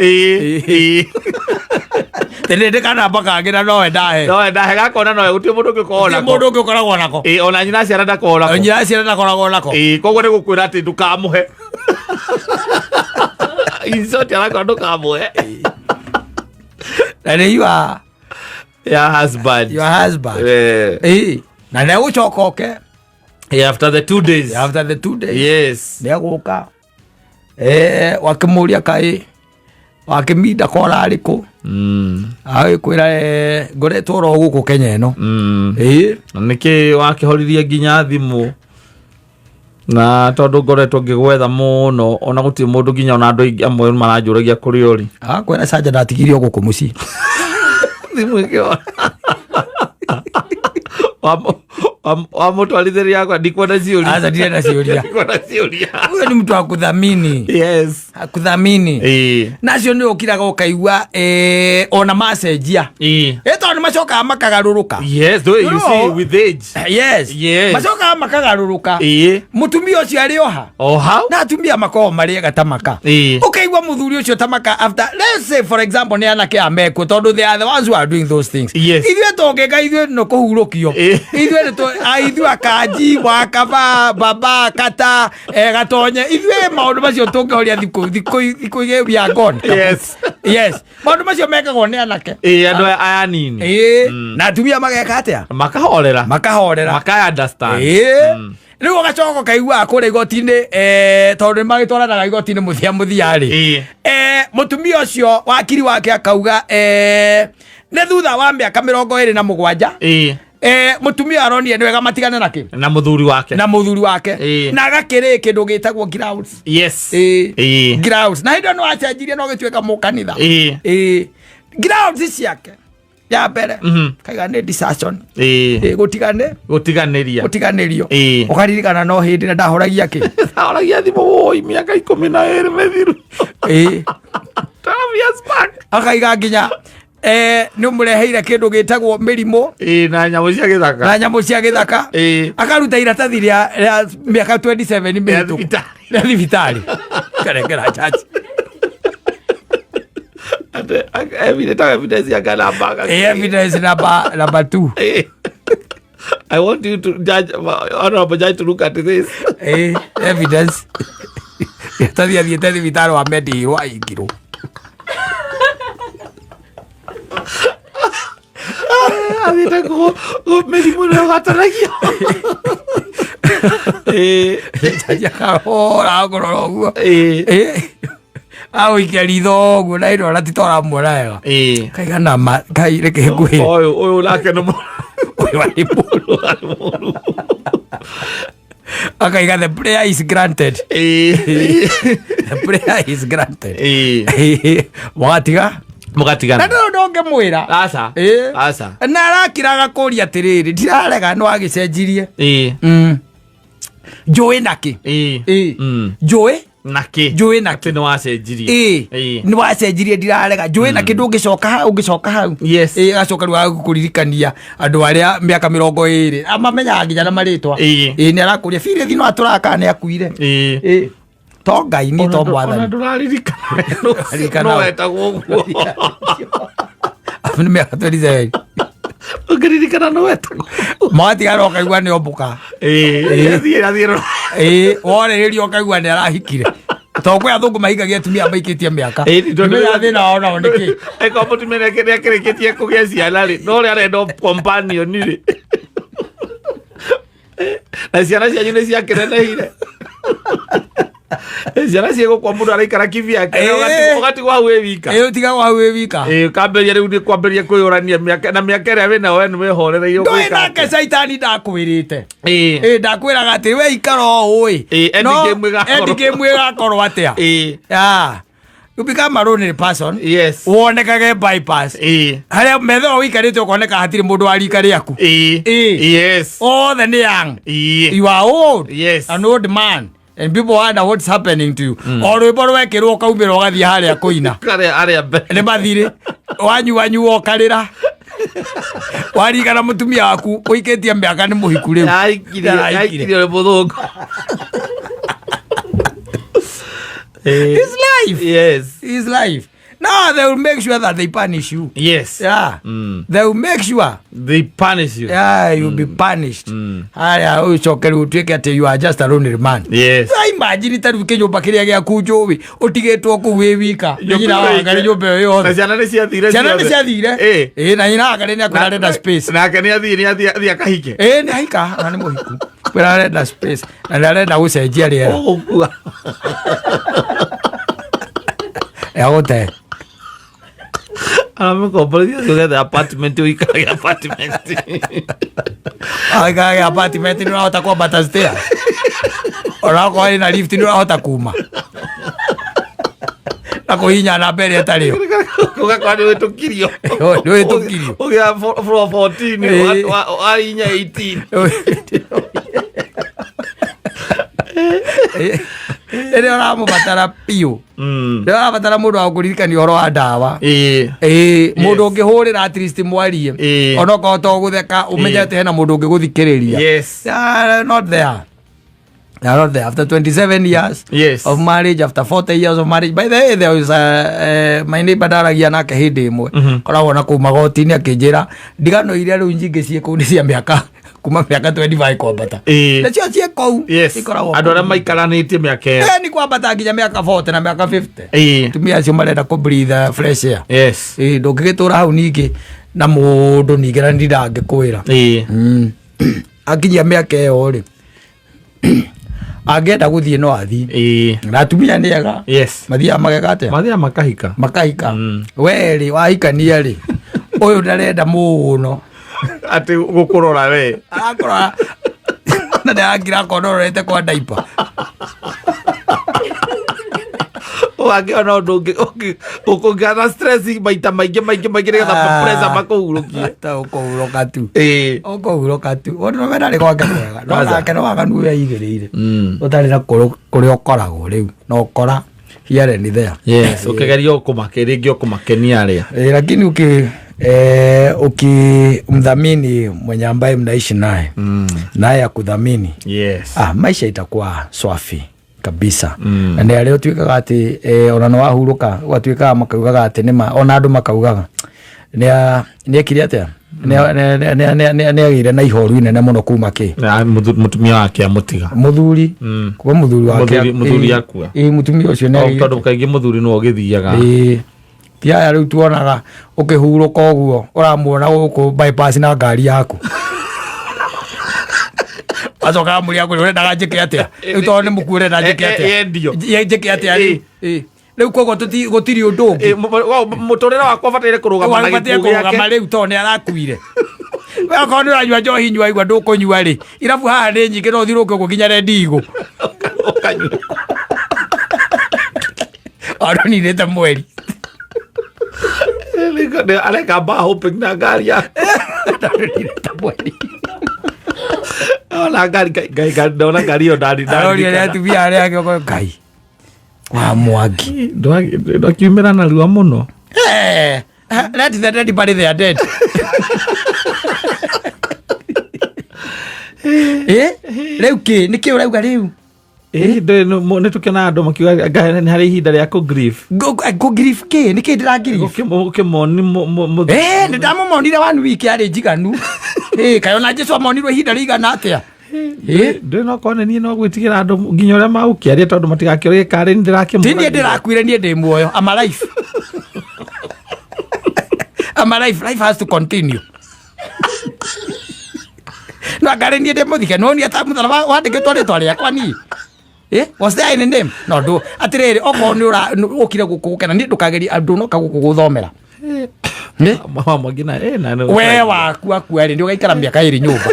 Tene ndĩ kanamba kangĩ na nowe ndahe. Nowe ndahe gakona nowe gũtirĩ mũndũ ũngĩ ũkoragwo Gũtirĩ nako. mũndũ ũngĩ ũkoragwo nako. Ona nyina ciana ndakoragwo nako. Nyina ciana ndakoragwo nako. Koguo nĩ gũkwĩra atĩ ndũkamũhe. In short, arakora ndũkamũhe. Na nĩ your Your husband. Your husband. Ĩĩ, na nĩ egũcoka oke. Yeah, after the 2 days. After the 2 days. Nĩ egũka wakĩmũria kaĩ wakĩminda ko ũrarĩ kũ. Agĩkwĩra ngoretwo oro gũkũ Kenya ĩno. Ĩĩ. Na nĩkĩ wakĩhoririe nginya thimũ na tondũ ngoretwo ngĩgwetha mũno ona gũtirĩ mũndũ nginya ona andũ aingĩ amwe maranjũragia kũrĩa ũrĩ. Akwĩra canja ndatigirio gũkũ mũciĩ. Thimũ ĩkĩora wamũtwarithĩria yakwa ndikwenda ciũria. Aca ndirenda ciũria. Ndikwenda ciũria. Huyo ni mtu akuthamini. Akuthamini. Nacio nĩ ũkiraga ũkaigua ona macenjia. Ĩ tondũ nĩ macokaga makagarũrũka. Yes, though you You see know- with age. Yes. Macokaga makagarũrũka. Mũtumia ũcio arĩ oha. O hau. Na atumia makoragwo marĩ ega ta maka. Ũkaigua mũthuri ũcio ta maka after, let's say for example, nĩ anake amekuo tondũ they are the ones who are doing those things. Ithuĩ tũngĩka ithuĩ no kũhurũkio. Ithuĩ nĩ ithuĩ akanji wakaba baba kata gatonye ithuĩ maũndũ macio tũngĩhoria thikũ igĩrĩ we are gone. Yes, maũndũ macio mekagwo nĩ anake. Andũ aya anini. Ĩĩ, na atumia mageka atĩa? Makahorera. Makahorera. Makaya understand. Ĩĩ, rĩu ũgacoka ũkaigua kũrĩa igoti-inĩ tondũ nĩ magĩtwaranaga igoti-inĩ mũthia mũthia rĩ, mũtumia ũcio wakiri wake akauga nĩ thutha wa mĩaka 27 mũtumia aronire nĩ wega matigane na kĩ? Na mũthuri wake. Na mũthuri wake. Na agakĩrĩ kĩndũ gĩtagwo grounds. Grounds na hĩndĩ ĩyo nĩ wacenjirie na ũgĩtuĩka mũkanitha. Ĩĩ, grounds ciake ya mbere kaiga nĩ desertion. Ĩĩ, gũtigane. Gũtiganĩria. Gũtiganĩrio. Ũkaririkana no hĩndĩ na ndahoragia kĩ? Ahoragia thimũ woi mĩaka 12 mĩthiru. 12 years back. Akaiga nginya nĩ ũmũreheire kĩndũ gĩtagwo mĩrimũ. Na nyamũ cia gĩthaka. Na nyamũ cia gĩthaka. Akaruta iratathi rĩa mĩaka 27 Rĩa mĩhĩtũku. thibitarĩ. Rĩa thibitarĩ karekera chachi. Ate- evidence evidence ya kana baka. Evidence number 2. I want you to judge, honorable judge, to look at this. Evidence iratathi athiĩte thibitarĩ wa Medihill ahingirwo. Athiĩte mĩrimũ ĩno ĩgwatanagio. Jaji akahora ngorora ũguo. Agũikia ritho ũguo na ĩno ona ti toramuona wega. Kaigana ma kai reke ngwĩre. Ũyũ nake nĩ Ũyũ arĩ mũru. Arĩ mũru. Akaiga the prayer is granted. The prayer is granted. Mũgatiga. Mũgatigana. Na ndũrĩ ũndũ ũngĩmwĩra. Aca. Aca. Na arakira agakũria atĩrĩrĩ, ndirarega nĩ wagĩcenjirie. Njũĩ nakĩ? Njũĩ Nakĩ? Njũĩ nakĩ? Atĩ nĩ wacenjirie. Nĩ wacenjirie, ndirarega, njũĩ nakĩ ndũngĩcoka hau ũngĩcoka hau. Agacoka rĩu agakũririkania andũ arĩa mĩaka 20 amamenyaga nginya na marĩtwa. Nĩ arakũria Philip no atũraga kana nĩ akuire. To Ngai ni to Ona mwathani. ndũraririkana. Ndũraririkana. No wetagwo ũguo. Nĩ mĩaka 27. Ũngĩririkana nĩ wetagwo. Magatigara ũkaigua nĩ ombũka. Ĩĩ, athiĩ athiĩ. Ĩĩ, worĩrĩria ũkaigua nĩ arahikire, tondũ kwĩ athũngũ mahikagia atumia maikĩtie mĩaka. Ĩĩ, tondũ- Ndimenya thĩna wao nao nĩkĩ. Eko mũtumia nĩakĩrĩkĩtie kũgĩa ciana rĩ, no ũrĩa arenda companion rĩ, na ciana cianyu nĩ ciakĩnenehire. Ciana ciĩgũkwa, mũndũ araikara kivyake. Ĩĩ. Ũgatigwo hau wĩ wika. Ĩĩ, ũtigagwo hau wĩ wika. Ĩĩ, ũkambĩrĩria rĩu nĩ kwambĩrĩria kwĩyũrania mĩaka na mĩaka ĩrĩa wĩnayo we nĩ wĩhorereire. Ndũĩ ũgwĩka nake atĩa? caitani ndakwĩrĩte. Ĩĩ. Ĩĩ, ndakwĩraga atĩ we ikara o ũĩ. Ĩĩ, end No, game ĩgakorwo- end game ĩgakorwo atĩa? Ĩĩ. Yeah. You become a lonely person. Yes. Wonekage bypass. Ĩĩ. Harĩa metha ĩyo ũikarĩte ũkoneka hatirĩ mũndũ wa rika rĩaku. Ĩĩ. Ĩĩ. Yes. Othe nĩ young. Ĩĩ. You are old. Yes. An old man. And people wonder what's happening to you. O rwĩmbo rwekĩrwo ũkaumĩra ũgathiĩ harĩa kũina. Arĩa arĩa mbere. Nĩ mathirĩ. Wanyua nyua ũkarĩra. Warigana mũtumia waku ũikĩtie mĩaka nĩ mũhiku rĩu. Aikirie. Araikire. Aikirie nĩ mũthũngũ. Ĩĩ. It's life. Yes. It's life. No, they will make sure that they punish you. Yes. Yeah. They will make sure. They punish you. Yeah, you'll be punished. Haya, ũcoke rĩu ũtuĩke atĩ you are just a lonely man. Yes. Ta imagine ta rĩu kĩnyũmba kĩrĩa gĩaku njũĩ ũtigĩtwo kũu wĩ wika. Nĩ nyina wa Ngarĩ nyũmba ĩyo Na yothe. ciana nĩ ciathire. Ciana nĩ ciothe. ciathire. Ĩĩ. Ĩĩ, na nyina wa Ngarĩ nĩ akwĩra arenda space. Nake nĩ athiĩ nĩ athiĩ athiĩ akahike. Ĩĩ, nĩ ahika na nĩ mũhiku. Kwĩra arenda space na nĩ arenda gũcenjia rĩera. Ũgũkua. Egũte. Aramĩkomborithia ũcio apartment, ũikarage apartment. Aikarage apartment, nĩ ũrahota kwambata stair. Onakorwo ĩna lift, nĩ ũrahota kuma na kũhihinya namba ĩrĩa ĩtarĩ yo. Ũgakora nĩ wĩtũkirio. Nĩ wĩtũkirio. Ũgĩa floor 14. Ĩĩ. Warinya 18. Rĩrĩa ũramũbatara biũ, rĩrĩa ũrabatara mũndũ wa kũririkania ũhoro wa ndawa. Ĩĩ. Ĩĩ, mũndũ ũngĩhũrĩra at least mwarie. Ĩĩ. Onokorwo to gũtheka, ũmenye Ĩĩ. atĩ hena mũndũ ũngĩgũthikĩrĩria. Yes. They are not there. They are not there. After 27 years of marriage, after 40 years of marriage. By the way, there was a, my neighbor ndaragia nake hĩndĩ ĩmwe. Koragwo na kũu magoti-inĩ, akĩnjĩra ndigano iria rĩu nyingĩ ciĩ kũu nĩ cia mĩaka kuma mĩaka 25 kwambata. Ĩĩ. Nacio ciĩ kũu. Yes. Ikoragwo Andũ arĩa maikaranĩtie mĩaka ĩyo. Eh, nĩ kwambata nginya mĩaka 40 na mĩaka 50. Ĩĩ. Atumia acio marenda kũ breathe fresh air. Yes. Ĩĩ, ndũngĩgĩtũra hau ningĩ na mũndũ ningĩ na ndindangĩkwĩra. Ĩĩ. Akinyia mĩaka ĩyo rĩ, angĩenda gũthiĩ no athiĩ. Ĩĩ. Na atumia nĩ ega. Mathiaga mageka atĩa? Mathiaga makahika. Makahika. We rĩ, wahikania rĩ, ũyũ ndarenda mũno. Atĩ gũkũrora we. Arakora na ndĩrakira akorwo kwa ndaipa. Ũgakĩona ũndũ ũngĩ ũkũgĩa na stress maita maingĩ maingĩ maingĩ nĩgetha pressure makũhurũkie. Ta ũkũhurũka tu. Ĩĩ. Ũkũhurũka tu. Ũndũ we ndarĩ gwake kwega, no Aca. nake no waganu ũrĩa aigĩrĩire ũtarĩ na kũrĩa ũkoragwo rĩu na ũkora here and there. Yes, ũkĩgeria ũkũmake rĩngĩ ũkũmakenia arĩa. Eh, lakini ukimdhamini mwenye ambaye mnaishi naye naye akudhamini, ah, maisha itakuwa swafi kabisa. Na nĩ arĩa ũtuĩkaga atĩ ona nĩ wahurũka ũgatuĩkaga makaugaga atĩ nĩma ona andũ makaugaga nĩ ekire atĩa, nĩ agĩire na ihoru inene mũno kuma kĩ. Na mũtumia wake amũtiga. Mũthuri. Kuma mũthuri wake. Mũthuri akua. Ĩĩ, mũtumia ũcio nĩ agĩire. Tondũ kaingĩ mũthuri nĩwe ũgĩthiaga. Ĩĩ, ti aya rĩu tuonaga ũkĩhurũka ũguo ũramuona gũkũ bypass na ngari yaku, acoka amũria kũrĩ ũrendaga njĩke atĩa rĩu, tondũ nĩ mũkuo, ũrenda njĩke atĩa? Yendio. Njĩke atĩa rĩu? Ĩĩ. Rĩu koguo gũtirĩ ũndũ ũngĩ. Mũtũrĩre wakwa ũbataire kũrũgama na ũbataire gĩkuũ kũrũgama gĩake. Rĩu tondũ nĩ arakuire, we okorwo nĩ ũranyua njohi nyua, igua ndũkũnyua rĩ, irabu haha nĩ nyingĩ, no ũthiũrũke ũguo nginya rendi igũ. Ũkanyua. Aroninĩte mweri. Areka bar hopping na ngari yake. Aroninĩte mweri. Ona ngari ngai ndona ngari ĩyo ndari. Aroria arĩa atumia arĩa angĩ ũkoya Ngai wa Mwangi. Ndakiumĩra narua mũno. Eh, let the dead bury their dead. Eh, rĩu kĩ nĩ kĩ ũrauga rĩu? Nä tå kenaga andå makiuga anga nĩ harĩ ihinda rĩa kũ grief. Ngå grief kä nä kä ndä ra grief? Ũkĩmoni Nä ndamåmonire one week yarä njiganu. Kaĩ ona Jesu amonirwo ihinda rĩigana atĩa? Ndä nokorwo nä niä no gwä tigä ra andå nginya å rä a magå kä aria tondå matigakä å rä karä nä ndä rakä Ti niä ndä rakuire, niä ndä muoyo. I'm alive. I'm alive. Life has to continue. No angarä niä ndä må thike no ta må wandä kä two rä twa rä akwa niä. Was there any name? No ndå atä rä rä okorwo nä å kire gå kå gå kena niä ndå kageria ndå noka gå kå gå thomera. Mwangina na We waku akua rä nä å gaikara mä aka ä rä nyå mba.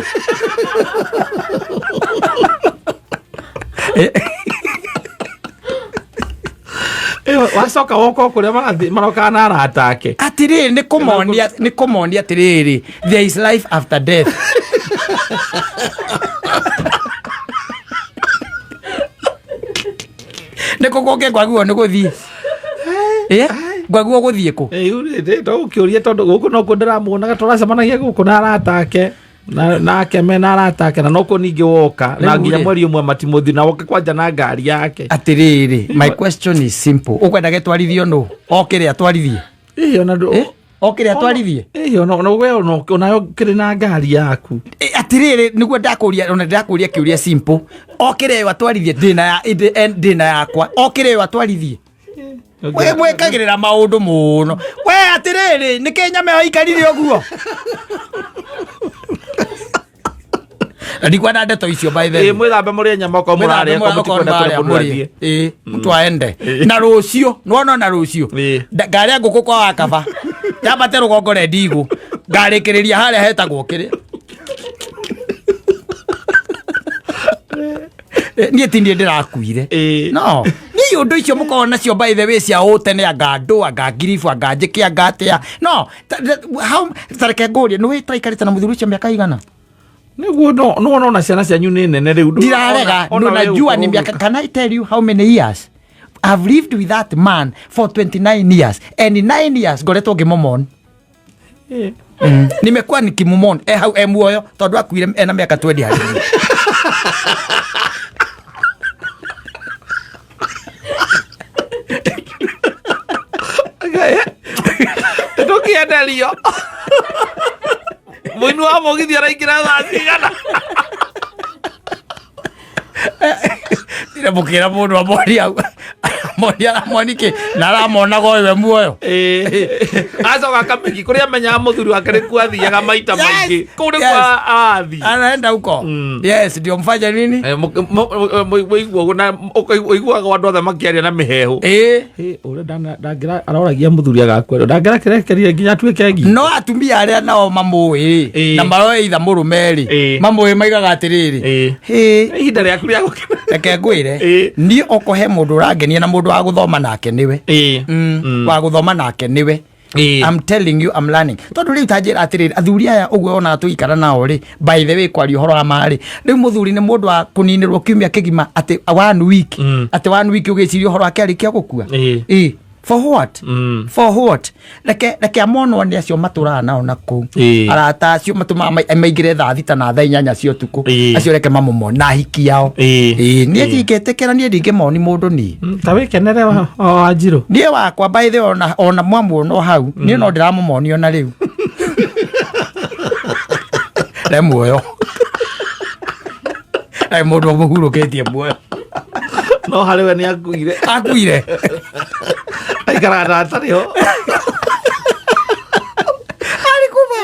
Wacoka woka kå rä a marokaga na arata ake. Atirĩrĩ, nĩ kũmonia, nĩ kũmonia atĩrĩrĩ, there is life after death. Nĩ kũ kũngĩ ngwagirwo nĩ gũthiĩ? Ngwagirwo gũthiĩ kũ? Tå kä å rie tondå gå kå nokuo ndä ramuonaga tåracemanagia gå kå na arata ake nake mena arata ake na nokuo ningä woka na Rĩu nginya rĩ. mweri å mwe matimå na woke kwanja na ngari yake. Atĩrĩrĩ, my question is simple, ũkwenda gĩtwarithio nũ? Okĩrĩ atwarithie? Ĩ, ona ndũ- Okĩrĩ atwarithie? Ĩ, ona we onayo kĩrĩ na ngari yaku. Atĩrĩrĩ, nĩguo ndakũria, ona ndakũria kĩũria simple, okĩrĩ ĩyo atwarithie, ndĩna ya ndĩna yakwa, okĩrĩ ĩyo atwarithie. We mwĩkagĩrĩra maũndũ mũno we. Atĩrĩrĩ, nĩkĩ nyama ĩyo ikarire ũguo? Na ndikwenda ndeto icio, by the way. Ĩ, mwĩthambe mũrĩe nyama okorwo mũrarĩa, okorwo mũtikwenda kũrĩa mũndũ athiĩ. Ĩ, mtu aende na rũciũ nĩwona na rũciũ. Ngarĩa ngũkũ kwa wakaba yambate rũgongo re ndigũ ngarĩkĩrĩria harĩa hetagwo kĩrĩa. Niĩ ti niĩ ndĩrakuire. No niĩ ũndũ icio mũkoragwo nacio, by the way, cia ũtene, anga ndũ, anga ngiribu, anga njĩke, anga atĩa. No how, tareke ngũrie, nĩ wĩ tũraikarĩte na mũthuri ũcio mĩaka igana? Nĩguo no nĩwona ona ciana cianyu nĩ nene rĩu. Ndirarega. Ona we Nunajua ni ũkorwo miaka. Can I tell you how many years I've lived with that man? For 29 years, and in 9 years ngoretwo ngĩmũmon. Nimekuwa nikimumon e hau e muoyo tondũ akuire ena mĩaka 20 harĩ niĩ. Ndũkĩenderio mũini wa mũgithi araingĩra thaa cigana? Ndire mũkĩra mũndũ amonia amonia aramoni kĩ na aramonaga ũyũ we muoyo. Acoka akamĩki kũrĩa amenyaga mũthuri wake nĩkuo athiaga maita Yes, maingĩ kũu nĩkuo yes. arathiĩ. Anaenda huko. Yes, ndio mfanye nini? Ũiguaga andũ othe makĩaria na mĩhehu. Ũrĩa ndangĩra aroragia mũthuri agakua ndangĩrakerekerie nginya atuĩke ngi. No atumia arĩa nao mamũĩ na maroe itha mũrũme rĩ, mamũĩ maigaga atĩrĩrĩ, hĩ, ihinda rĩaku rĩa gũkena. Reke ngwĩre, niĩ oko he mũndũ ũrangenia na mũndũ wa gũthoma nake nĩwe. Wa gũthoma nake nĩwe. I'm telling you, I'm learning. Tondũ rĩu ta njĩra atĩrĩrĩ, athuri aya ũguo onaga tũgĩikara nao rĩ, by the way, kwaria ũhoro wa ma rĩ, rĩu mũthuri nĩ mũndũ wa kũninĩrwo kiumia kĩgima atĩ one week, atĩ one week ũgĩciria ũhoro wake arĩkia gũkua. For what? For what? Reke amonwo nĩ acio matũraga nao na kũu. Arata acio matũmaga maingĩre thaa 6 na thaa 8 cia ũtukũ. Acio reke mamũmone na ahiki ao. Niĩ ndingĩtĩkĩra, niĩ ndingĩmoni mũndũ niĩ. Ta wĩkenere wa Wanjirũ. Niĩ wakwa, by the way, ona mwamuona o hau niĩ no ndĩramũmoni ona rĩu re muoyo e mũndũ ũmũhurũkĩtie muoyo. No harĩ we nĩ akuire. Akuire. Aikaraga na atarĩ ho. Arĩ kuma.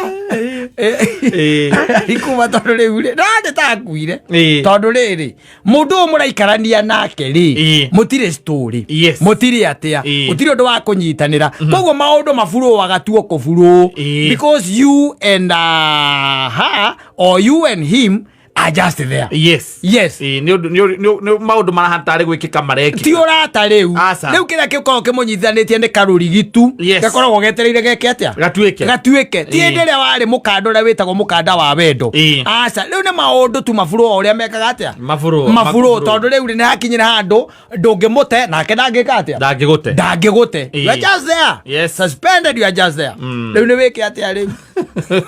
Arĩ kuma tondũ rĩu rĩ no ndĩ ta akuire. Tondũ rĩrĩ mũndũ ũyũ mũraikarania nake rĩ, mũtirĩ story, mũtirĩ atĩa, gũtirĩ ũndũ wa kũnyitanĩra, koguo maũndũ maburũaga tuo kũburũ, because you and her or you and him are just there. Yes. Ĩĩ, nĩ ũndũ nĩ maũndũ marahana tarĩ gwĩkĩka marekĩka. Ti ũrata rĩu. Aca. Rĩu kĩrĩa gĩkoragwo kĩmũnyitithanĩtie nĩ karũrigi tu. Gakoragwo getereire geke atĩa? Gatuĩke. Gatuĩke ti hĩndĩ ĩrĩa warĩ mũkanda ũrĩa wĩtagwo mũkanda wa wendo. Aca, rĩu nĩ maũndũ tu maburũ o ũrĩa mekaga atĩa? Maburũ. Maburũ, tondũ rĩu nĩ hakinyire handũ ndũngĩmũte nake ndangĩka atĩa? Ndangĩgũte. Ndangĩgũte. You are just there. Suspended, you are just there. Rĩu nĩ wĩke atĩa rĩu?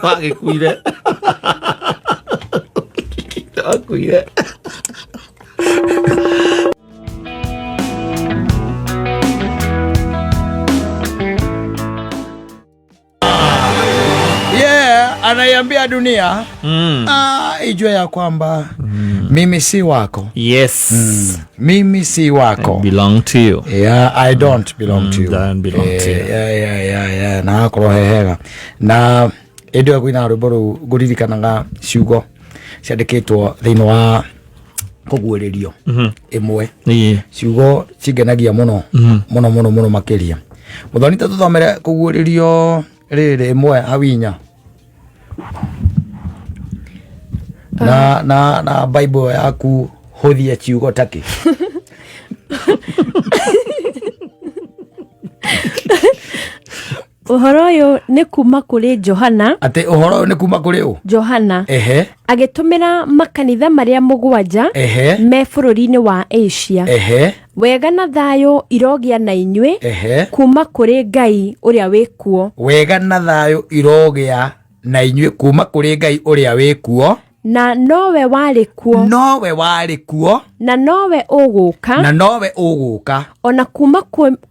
Wagĩkuire, wakuire. Yeah, anaiambia dunia ijue ya kwamba mimi si wako. Yes. Mimi si wako. Belong to you. Yeah, I don't belong to you. Don't belong to you. Yeah. Na hakorwo he hega na ĩndĩ ĩyo kwĩna rwĩmbo rũu ngũririkanaga ciugo ciandĩkĩtwo thĩinĩ wa kũguũrĩrio ĩmwe. Ciugo cingenagia mũno mũno mũno mũno makĩria. Mũthoni, ta tũthomere kũguũrĩrio rĩrĩ ĩmwe hau inya na Bible yaku hũthie ciugo takĩ. Ũhoro ũyũ nĩ kuma kũrĩ Johana. Atĩ ũhoro ũyũ nĩ kuma kũrĩ ũ? Johana. Agĩtũmĩra makanitha marĩa 7 me bũrũri-inĩ wa Asia. Wega na thayũ irogĩa na inyuĩ kuma kũrĩ Ngai ũrĩa wĩ kuo. Wega na thayũ irogĩa na inyuĩ kuma kũrĩ Ngai ũrĩa wĩ kuo. Na nowe warĩ kuo. Nowe warĩ kuo. Na nowe ũgũka. Na nowe ũgũka. Ona kuma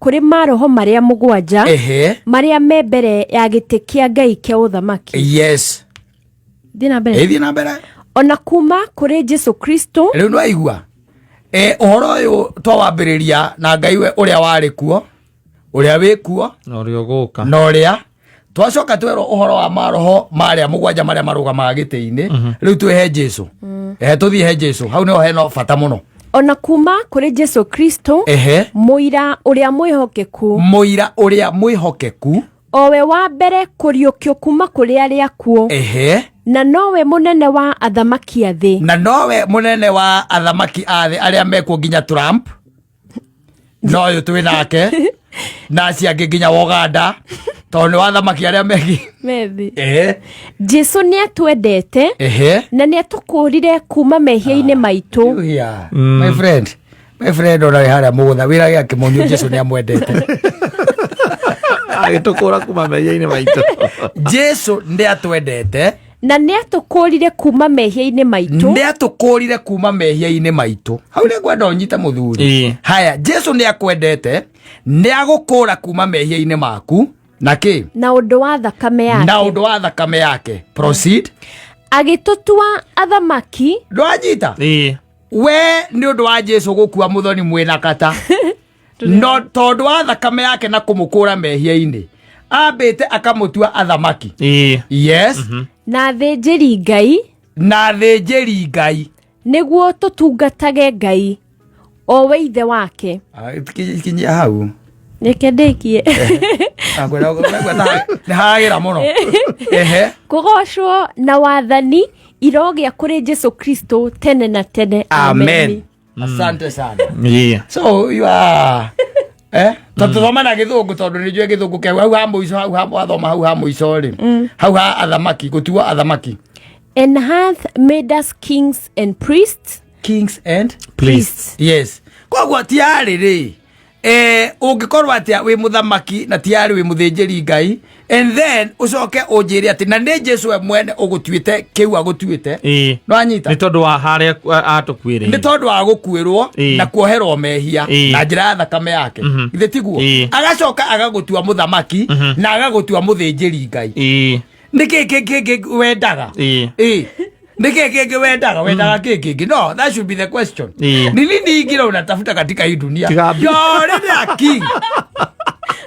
kũrĩ maroho marĩa 7 marĩa me mbere ya gĩtĩ kĩa Ngai kĩa ũthamaki. Yes. Thiĩ na mbere. Ĩthiĩ na mbere. Ona kuma kũrĩ Jesu Kristo. Rĩu nĩwaigua ũhoro ũyũ twawambĩrĩria na Ngai we ũrĩa warĩ kuo, ũrĩa wĩ kuo, na ũrĩa ũgũka, na ũrĩa twacoka twerwo ũhoro wa maroho marĩa 7 marĩa marũgamaga gĩtĩ-inĩ. Rĩu twĩhe Jesu. Tũthiĩ he Jesu, hau nĩho hena bata mũno. Ona kuma kũrĩ Jesu Kristo, mũira ũrĩa mwĩhokeku. Mũira ũrĩa mwĩhokeku. O we wa mbere kũriũkio kuma kũrĩ arĩa akuũ. Na nowe mũnene wa athamaki a thĩ. Na nowe mũnene wa athamaki a thĩ arĩa mekuo nginya Trump. No ũyũ twĩ nake. Na acio angĩ nginya wa Uganda. Tondũ nĩ wa athamaki arĩa megi. Methi. Jesu nĩ atwendete. Na nĩ atũkũũrire kuma mehia-inĩ maitũ. Yeah. My friend. My friend ona wĩ harĩa mũgũnda wĩra gĩake mũnyũ Jesu nĩ amwendete. Agĩtũkũra kuma mehia-inĩ maitũ. Jesu nĩ atwendete. Na nĩ atũkũũrire kuma mehia-inĩ maitũ. Nĩ atũkũũrire kuma mehia-inĩ maitũ. Hau nĩ ngwenda ũnyite mũthuri. Haya, Jesu nĩ akwendete, nĩ agũkũũra kuma mehia-inĩ maku. Na kĩ? Na ũndũ wa thakame yake. Na ũndũ wa thakame yake. Proceed. Agĩtũtua athamaki. Ndwanyita? We nĩ ũndũ wa Jesu gũkua mũthoni mwĩna kata. No tondũ wa thakame yake na kũmũkũũra mehia-inĩ, ambĩte akamũtua athamaki. Yes. Na athĩnjĩri Ngai. Na athĩnjĩri Ngai. Nĩguo tũtungatage Ngai o we ithe wake. Kinyia hau. Reke ndĩkie. Nĩ hagĩra mũno. Kũgocwo na wathani irogĩa kũrĩ Jesu Kristo tene na tene. Amen. Asante sana. Yeah. So you are tũthoma na gĩthũngũ tondũ nĩ njũĩ gĩthũngũ kĩu hau ha mũico, hau ha wathoma hau ha mũico rĩ. Hau ha athamaki, gũtuo athamaki. And hath made us kings and priests. Kings and priests. Yes. Koguo tiarĩ rĩ, ũngĩkorwo atĩa wĩ mũthamaki na tiarĩ wĩ mũthĩnjĩri Ngai, and then ũcoke ũnjĩre atĩ na nĩ Jesu we mwene ũgũtuĩte kĩu agũtuĩte. Nĩwanyita? Nĩ tondũ wa harĩa atũkuĩrĩire. Nĩ tondũ wa gũkuĩrwo na kuoherwo mehia na njĩra ya thakame yake. Githĩ tiguo? Agacoka agagũtua mũthamaki na agagũtua mũthĩnjĩri Ngai. Nĩ kĩ kĩngĩ wendaga? Nĩ kĩ kĩngĩ wendaga? Wendaga kĩ kĩngĩ? No, that should be the question. Ni nini ingine unatafuta katika hii dunia? You're already a king.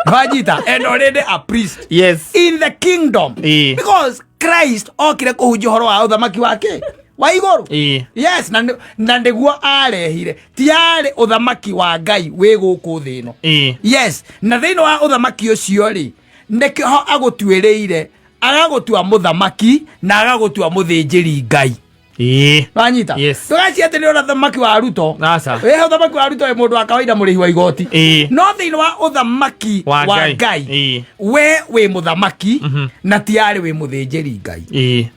Vajita, and already a priest. Yes. In the kingdom. Because Christ okire kũhunjia ũhoro wa ũthamaki wake wa igũrũ. Yes, na nĩguo arehire. Ti arĩ ũthamaki wa Ngai wĩ gũkũ thĩ ĩno. Yes, na thĩinĩ wa ũthamaki ũcio rĩ, nĩkĩo agũtuĩrĩire, agagũtua mũthamaki na agagũtua mũthĩnjĩri Ngai. Wanyita? Yes. Ndũgacie atĩ nĩ ũthamaki wa Ruto. Aca. Wĩ ũthamaki wa Ruto wĩ mũndũ wa kawaida mũrĩhi wa igoti. No thĩinĩ wa ũthamaki wa Ngai, we wĩ mũthamaki na ti arĩ wĩ mũthĩnjĩri Ngai.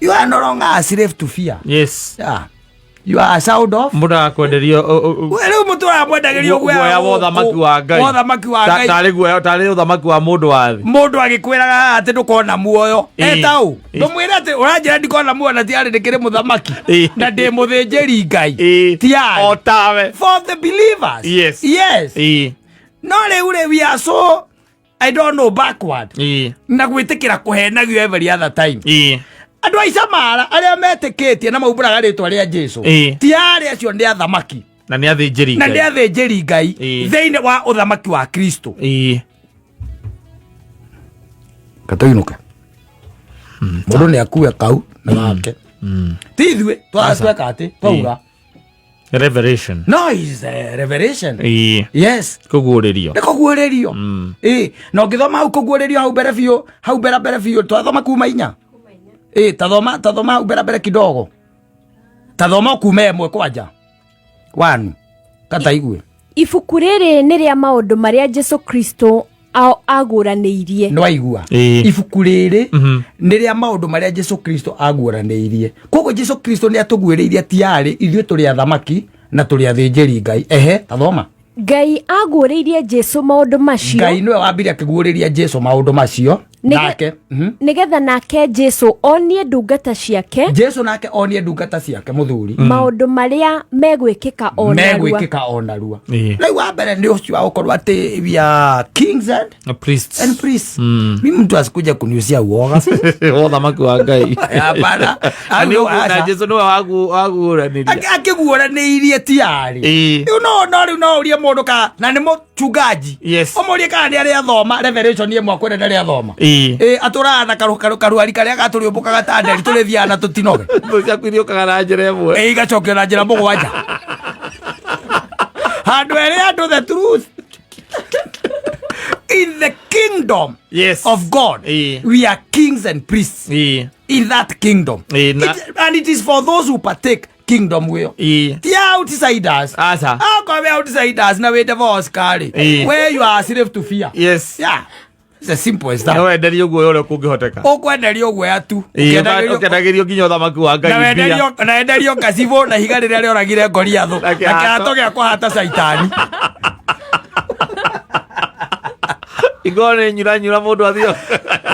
You are no longer a slave to fear. Yes. Yeah. You are a child of Mũndũ agakwenderia We rĩu mũtũraga mwendagĩrio guoya wa ũthamaki wa Ngai. Wa ũthamaki wa Ngai. Tarĩ guoya, tarĩ ũthamaki wa mũndũ wa thĩ. Mũndũ agĩkwĩraga haha atĩ ndũkona muoyo. Ĩĩ. Etaũ. Ĩĩ. Ndũmwĩre atĩ ũranjĩra ndikona muoyo na tiarĩ ndĩkĩrĩ mũthamaki. Ĩĩ. Na ndĩ mũthĩnjĩri Ngai. Ĩĩ. Tiarĩ. O tawe. For the believers. Yes. Yes. Ĩĩ. No rĩu rĩ we are so, I don't know, backward. Ĩĩ. Na gwĩtĩkĩra kũhenagio every other time. Ĩĩ. Andũ a Icamara arĩa metĩkĩtie na maumbũraga rĩtwa rĩa Jesu. Ĩĩ. Ti arĩa acio nĩ athamaki. Na nĩ athĩnjĩri Na Ngai. nĩ athĩnjĩri Ngai Ĩĩ. thĩinĩ wa ũthamaki wa Kristo. Ĩĩ. Katũinũke. Mũndũ nĩ akue kau na gake. Ti ithuĩ tweka atĩ twauga. Revelation. No is a revelation. Ĩĩ. Yes. Kũguũrĩrio. Nĩ kũguũrĩrio. Ĩĩ, na ũngĩthoma hau kũguũrĩrio hau mbere biũ, hau mbere mbere biũ, twathoma kuma 4. Ĩĩ, tathoma hau mbere mbere kidogo. Tathoma kuma 1 kwanja. 1. Kataigue. Ibuku rĩrĩ nĩ rĩa maũndũ marĩa Jesu Kristo agũranĩirie. Nĩ waigua. Ĩĩ. Ibuku rĩrĩ nĩ rĩa maũndũ marĩa Jesu Kristo aguũranĩirie. Koguo Jesu Kristo nĩ atũguũrĩirie ti arĩ ithuĩ tũrĩ athamaki na tũrĩ athĩnjĩri Ngai. Ehe, tathoma. Ngai aguũrĩirie Jesu maũndũ macio. Ngai nĩwe wambire akĩguũrĩria Jesu maũndũ macio. Nake. Nĩgetha nake Jesu onie ndungata ciake. Jesu nake onie ndungata ciake mũthuri. Maũndũ marĩa megwĩkĩka o narua. Megwĩkĩka o narua. Ĩĩ. Rĩu wa mbere nĩ ũcio wa gũkorwo atĩ we are kings and Priests. and priests. Mimi mtu asikuja kuniuzia uoga. Ũthamaki wa Ngai. Hapana. Na nĩ ũguo, na Jesu nĩwe waguũranĩria. Akĩguũranĩirie ti arĩ. Ĩĩ. Rĩu no rĩu no ũrie mũndũ ka na nĩ mũchungaji. Yes. Ũmũrie kana nĩ arĩ athoma Revelation ĩmwe akwĩre ndarĩ athoma. Ĩĩ. Ĩĩ, atũraga na karuari karĩa gatũrĩũmbũkaga ta nderi tũrĩthiaga na tũtinoge. Thũ ciaku iriũkaga na njĩra ĩmwe. Ĩĩ, igacokio na njĩra 7. Handũ erĩ andũ the truth. In the kingdom Yes. of God, Ĩĩ. we are kings and priests. Ĩĩ. In that kingdom. Ĩĩ, na- And it is for those who partake kingdom will. Ĩĩ. Ti outsiders. Aca. Akorwo wĩ outsiders na wĩ divorce karĩ. Ĩĩ. Where you are slave to fear. Yes. Yeah. It's as simple as that. No wenderio guoya ũrĩa kũngĩhoteka. Ũkwenderio guoya tu. Ĩĩ, Ũkĩendagĩrio- ũkendagĩrio nginya ũthamaki wa Ngai na mbia. wenderio, na wenderio ngacibũ na ihiga rĩrĩa rĩoragire Goliathũ. Na Na kĩhato. kĩhato gĩa kũhata Caitani. Ingorwo nĩ nyura nyura mũndũ athio.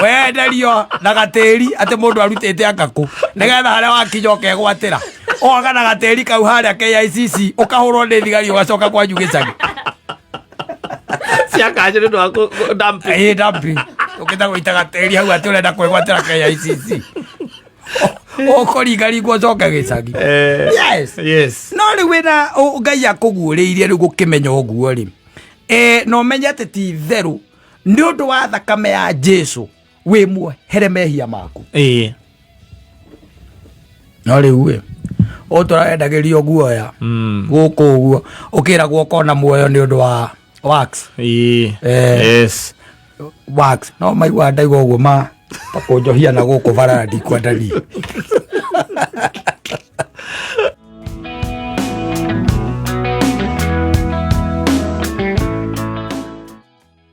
Wenderio na gatĩri atĩ mũndũ arutĩte akakũ nĩgetha harĩa wakinya ũkegwatĩra. Ũgoka na gatĩri kau harĩa KICC ũkahũrwo nĩ thigari ũgacoka kwanyu gĩcagi. Cia kanjũ nĩ ũndũ wa dumping. Ĩĩ, dumping. Ũkĩta gũita gatĩri hau atĩ ũrenda kwĩgwatĩra KICC. Ũkũringaringwo ũcoke gĩcagi. Yes. Yes. No rĩu wĩna Ngai akũguũrĩirie rĩu gũkĩmenya ũguo rĩ. Na ũmenye atĩ ti itherũ nĩ ũndũ wa thakame ya Jesu wĩ muohere mehia maku. Ĩĩ. No rĩu ĩ, ũtũrendagĩrio guoya gũkũ ũguo ũkĩragwo ũkona muoyo nĩ ũndũ wa wax. Ĩĩ. Yes. Wax. No maigua ndaigua ũguo ma kũnjohia na gũkũ bara ndikwenda niĩ.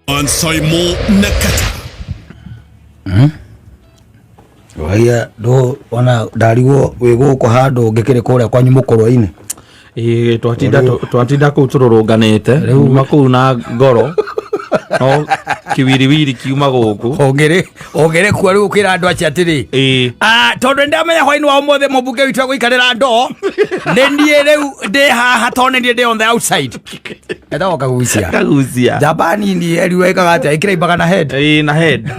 On Simon Nakata. Waiya, ndũ ona ndarigwo wĩ gũkũ handũ ngĩkĩrĩ kũrĩa kwanyu mũkũrwe-inĩ. Ĩĩ, twatinda kũu tũrũrũnganĩte, rĩu uma kũu na ngoro, no kiwiriwiri kiuma gũkũ. Ũngĩrĩ kuo rĩu ũkĩra andũ acio atĩrĩ. Ĩĩ. Tondũ nĩndamenya hwainĩ wa ũmũthĩ mũmbunge witũ egũikarĩra ndoo, nĩ niĩ rĩu ndĩ haha tondũ nĩ niĩ ndĩ on the outside. Etagwo Kagucia. Kagucia. Njamba nini eriwe ĩkaga atĩa? Ĩkĩraimbaga na head. Ĩĩ, na head.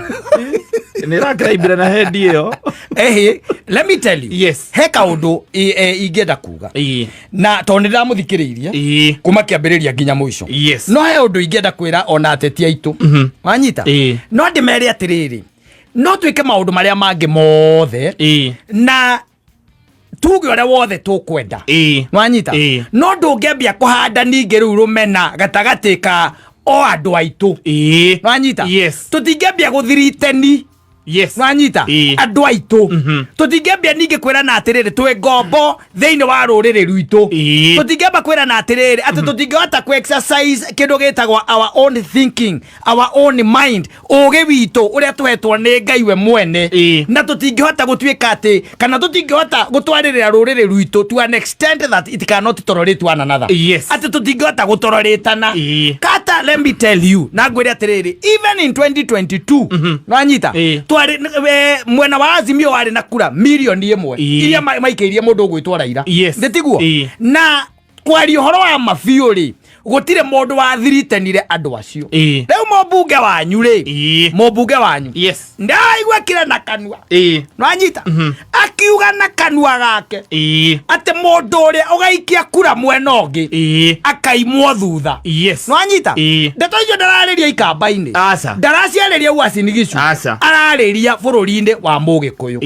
Nĩ ĩrakĩraimbire na head ĩyo. Ehe, let me tell you. Yes. He kaũndũ ingĩenda kuga. Ĩĩ. Na tondũ nĩ ndĩramũthikĩrĩirie. Ĩĩ. Kuma kĩambĩrĩria nginya mũico. Yes. No he ũndũ ingĩenda kwĩra ona ateti aitũ. Wanyita? Ĩĩ. No ndĩmere atĩrĩrĩ. No twĩke maũndũ marĩa mangĩ mothe. Ĩĩ. Na tuge ũrĩa wothe tũkwenda. Ĩĩ. Wanyita? Ĩĩ. No ndũngĩambia kũhanda ningĩ rĩu rũmena gatagatĩ ka o andũ aitũ. Ĩĩ. Wanyita? Yes. Tũtingĩambia gũthiriteni Yes. Nwanyita? Ĩĩ. Andũ aitũ, tũtingĩambia ningĩ kwĩrana atĩrĩrĩ twĩ ngombo thĩinĩ wa rũrĩrĩ rwitũ. Tũtingĩamba kwĩrana atĩrĩrĩ atĩ tũtingĩhota kũ exercise kĩndũ gĩtagwo our own thinking, our own mind, ũgĩ witũ ũrĩa tũhetwo nĩ Ngai we mwene. Na tũtingĩhota gũtuĩka atĩ kana tũtingĩhota gũtwarĩrĩra rũrĩrĩ rwitũ to an extent that it cannot tolerate one another. Atĩ tũtingĩhota gũtoleratana. Kata, let me tell you, na ngwĩre atĩrĩrĩ, even in 2022, nwanyita, twarĩ mwena wa Azimio warĩ na kura 1 million iria maikĩirie mũndũ ũgwĩtwo Raila. Nĩ tiguo? Na kwaria ũhoro wa mabiũ rĩ, gũtirĩ mũndũ wathiritenire andũ acio. Rĩu mũmbunge wanyu rĩ, mũmbunge wanyu ndaigua kire na kanua, nwanyita, akiuga na kanua gake atĩ mũndũ ũrĩa ũgaikia kura mwena ũngĩ akaimwo thutha. Nwanyita? Ndeto icio ndararĩria Ikamba-inĩ. Aca. Ndaraciarĩria Uasin Gishu. Aca. Ararĩria bũrũri-inĩ wa Mũgĩkũyũ.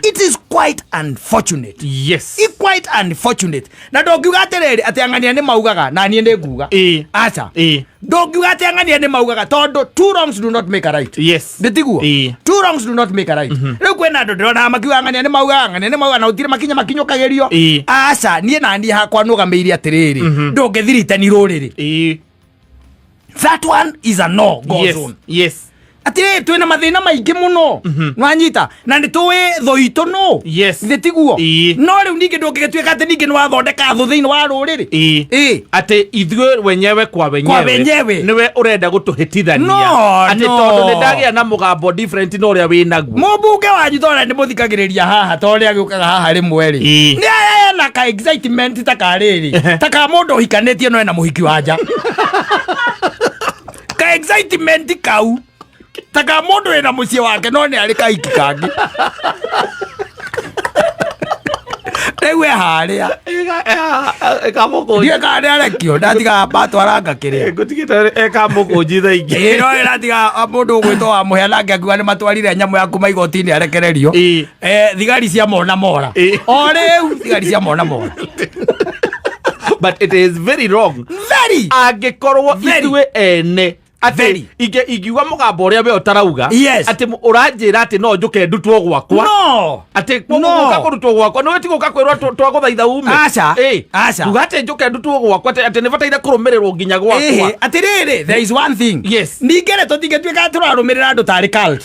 It is quite unfortunate. It's quite unfortunate. Na ndũngiuga atĩrĩrĩ atĩ ang'ania nĩ maugaga, na niĩ nĩ nguga, aca, ndũngiuga atĩ ang'ania nĩ maugaga, tondũ two wrongs do not make a right. Ndĩtiguo? Two wrongs do not make a right. Rĩu kwĩna andũ ndĩrona makiuga ang'ania nĩ maugaga, ang'ania nĩ maugaga, na gũtirĩ makinya makinyũkagĩrio. Aca, niĩ na niĩ hakwa nũgamĩire atĩrĩrĩ, ndũngĩthiritani rũrĩrĩ. That one is a no go zone. Atĩrĩrĩ, twĩna mathĩna maingĩ mũno, nwanyita, na nĩ tũĩ thũ itũ no. Nĩ tiguo? No rĩu ningĩ ndũngĩgĩtuĩka atĩ ningĩ nĩ wathondeka thũ thĩinĩ wa rũrĩrĩ. Atĩ ithuĩ wenyewe kwa wenyewe, wenyewe. Nĩwe ũrenda gũtũhĩtithania. No, atĩ no. Tondũ nĩ ndagĩa na mũgambo different na ũrĩa wĩ naguo. Mũmbunge wanyu tondũ nĩ mũthikagĩrĩria haha, tondũ nĩ agĩũkaga haha rĩmwe rĩ, nĩ ena ka excitement ta ka rĩrĩ, ta ka mũndũ ũhikanĩtie no ena mũhiki wa nja, ka excitement kau ta ka mũndũ wĩna mũciĩ wake no nĩ arĩ kahiki kangĩ rĩu e harĩa. Ĩkamũkũnji. Ndiĩ kana nĩ arekio ndatiga batwaranga kĩrĩa. Ngũtigĩte ĩkamũkũnji thaa ingĩ. Ĩĩ, no ĩratiga mũndũ ũgwĩtwo wa mũhĩa nake akiuga nĩ matwarire nyamũ ya kuma igoti-inĩ arekererio. Thigari cia mona mora. O rĩu thigari cia mona mora. But it is very wrong. Very. Angĩkorwo Very. ithuĩ ene atĩ Very. ingiuga mũgambo ũrĩa we ũtarauga, atĩ ũranjĩra atĩ no njũke ndutwo gwakwa, No. atĩ No. gũka kũrutwo gwakwa nĩ ti gũka kwĩrwo twagũthaitha ume. Aca. Aca. Uga atĩ njũke ndutwo gwakwa, atĩ nĩ bataire kũrũmĩrĩrwo nginya gwakwa. Ĩhĩ, atĩrĩrĩ, there is one thing. Ningĩ rĩ, tũtingĩtuĩka tũrarũmĩrĩra andũ tarĩ cult.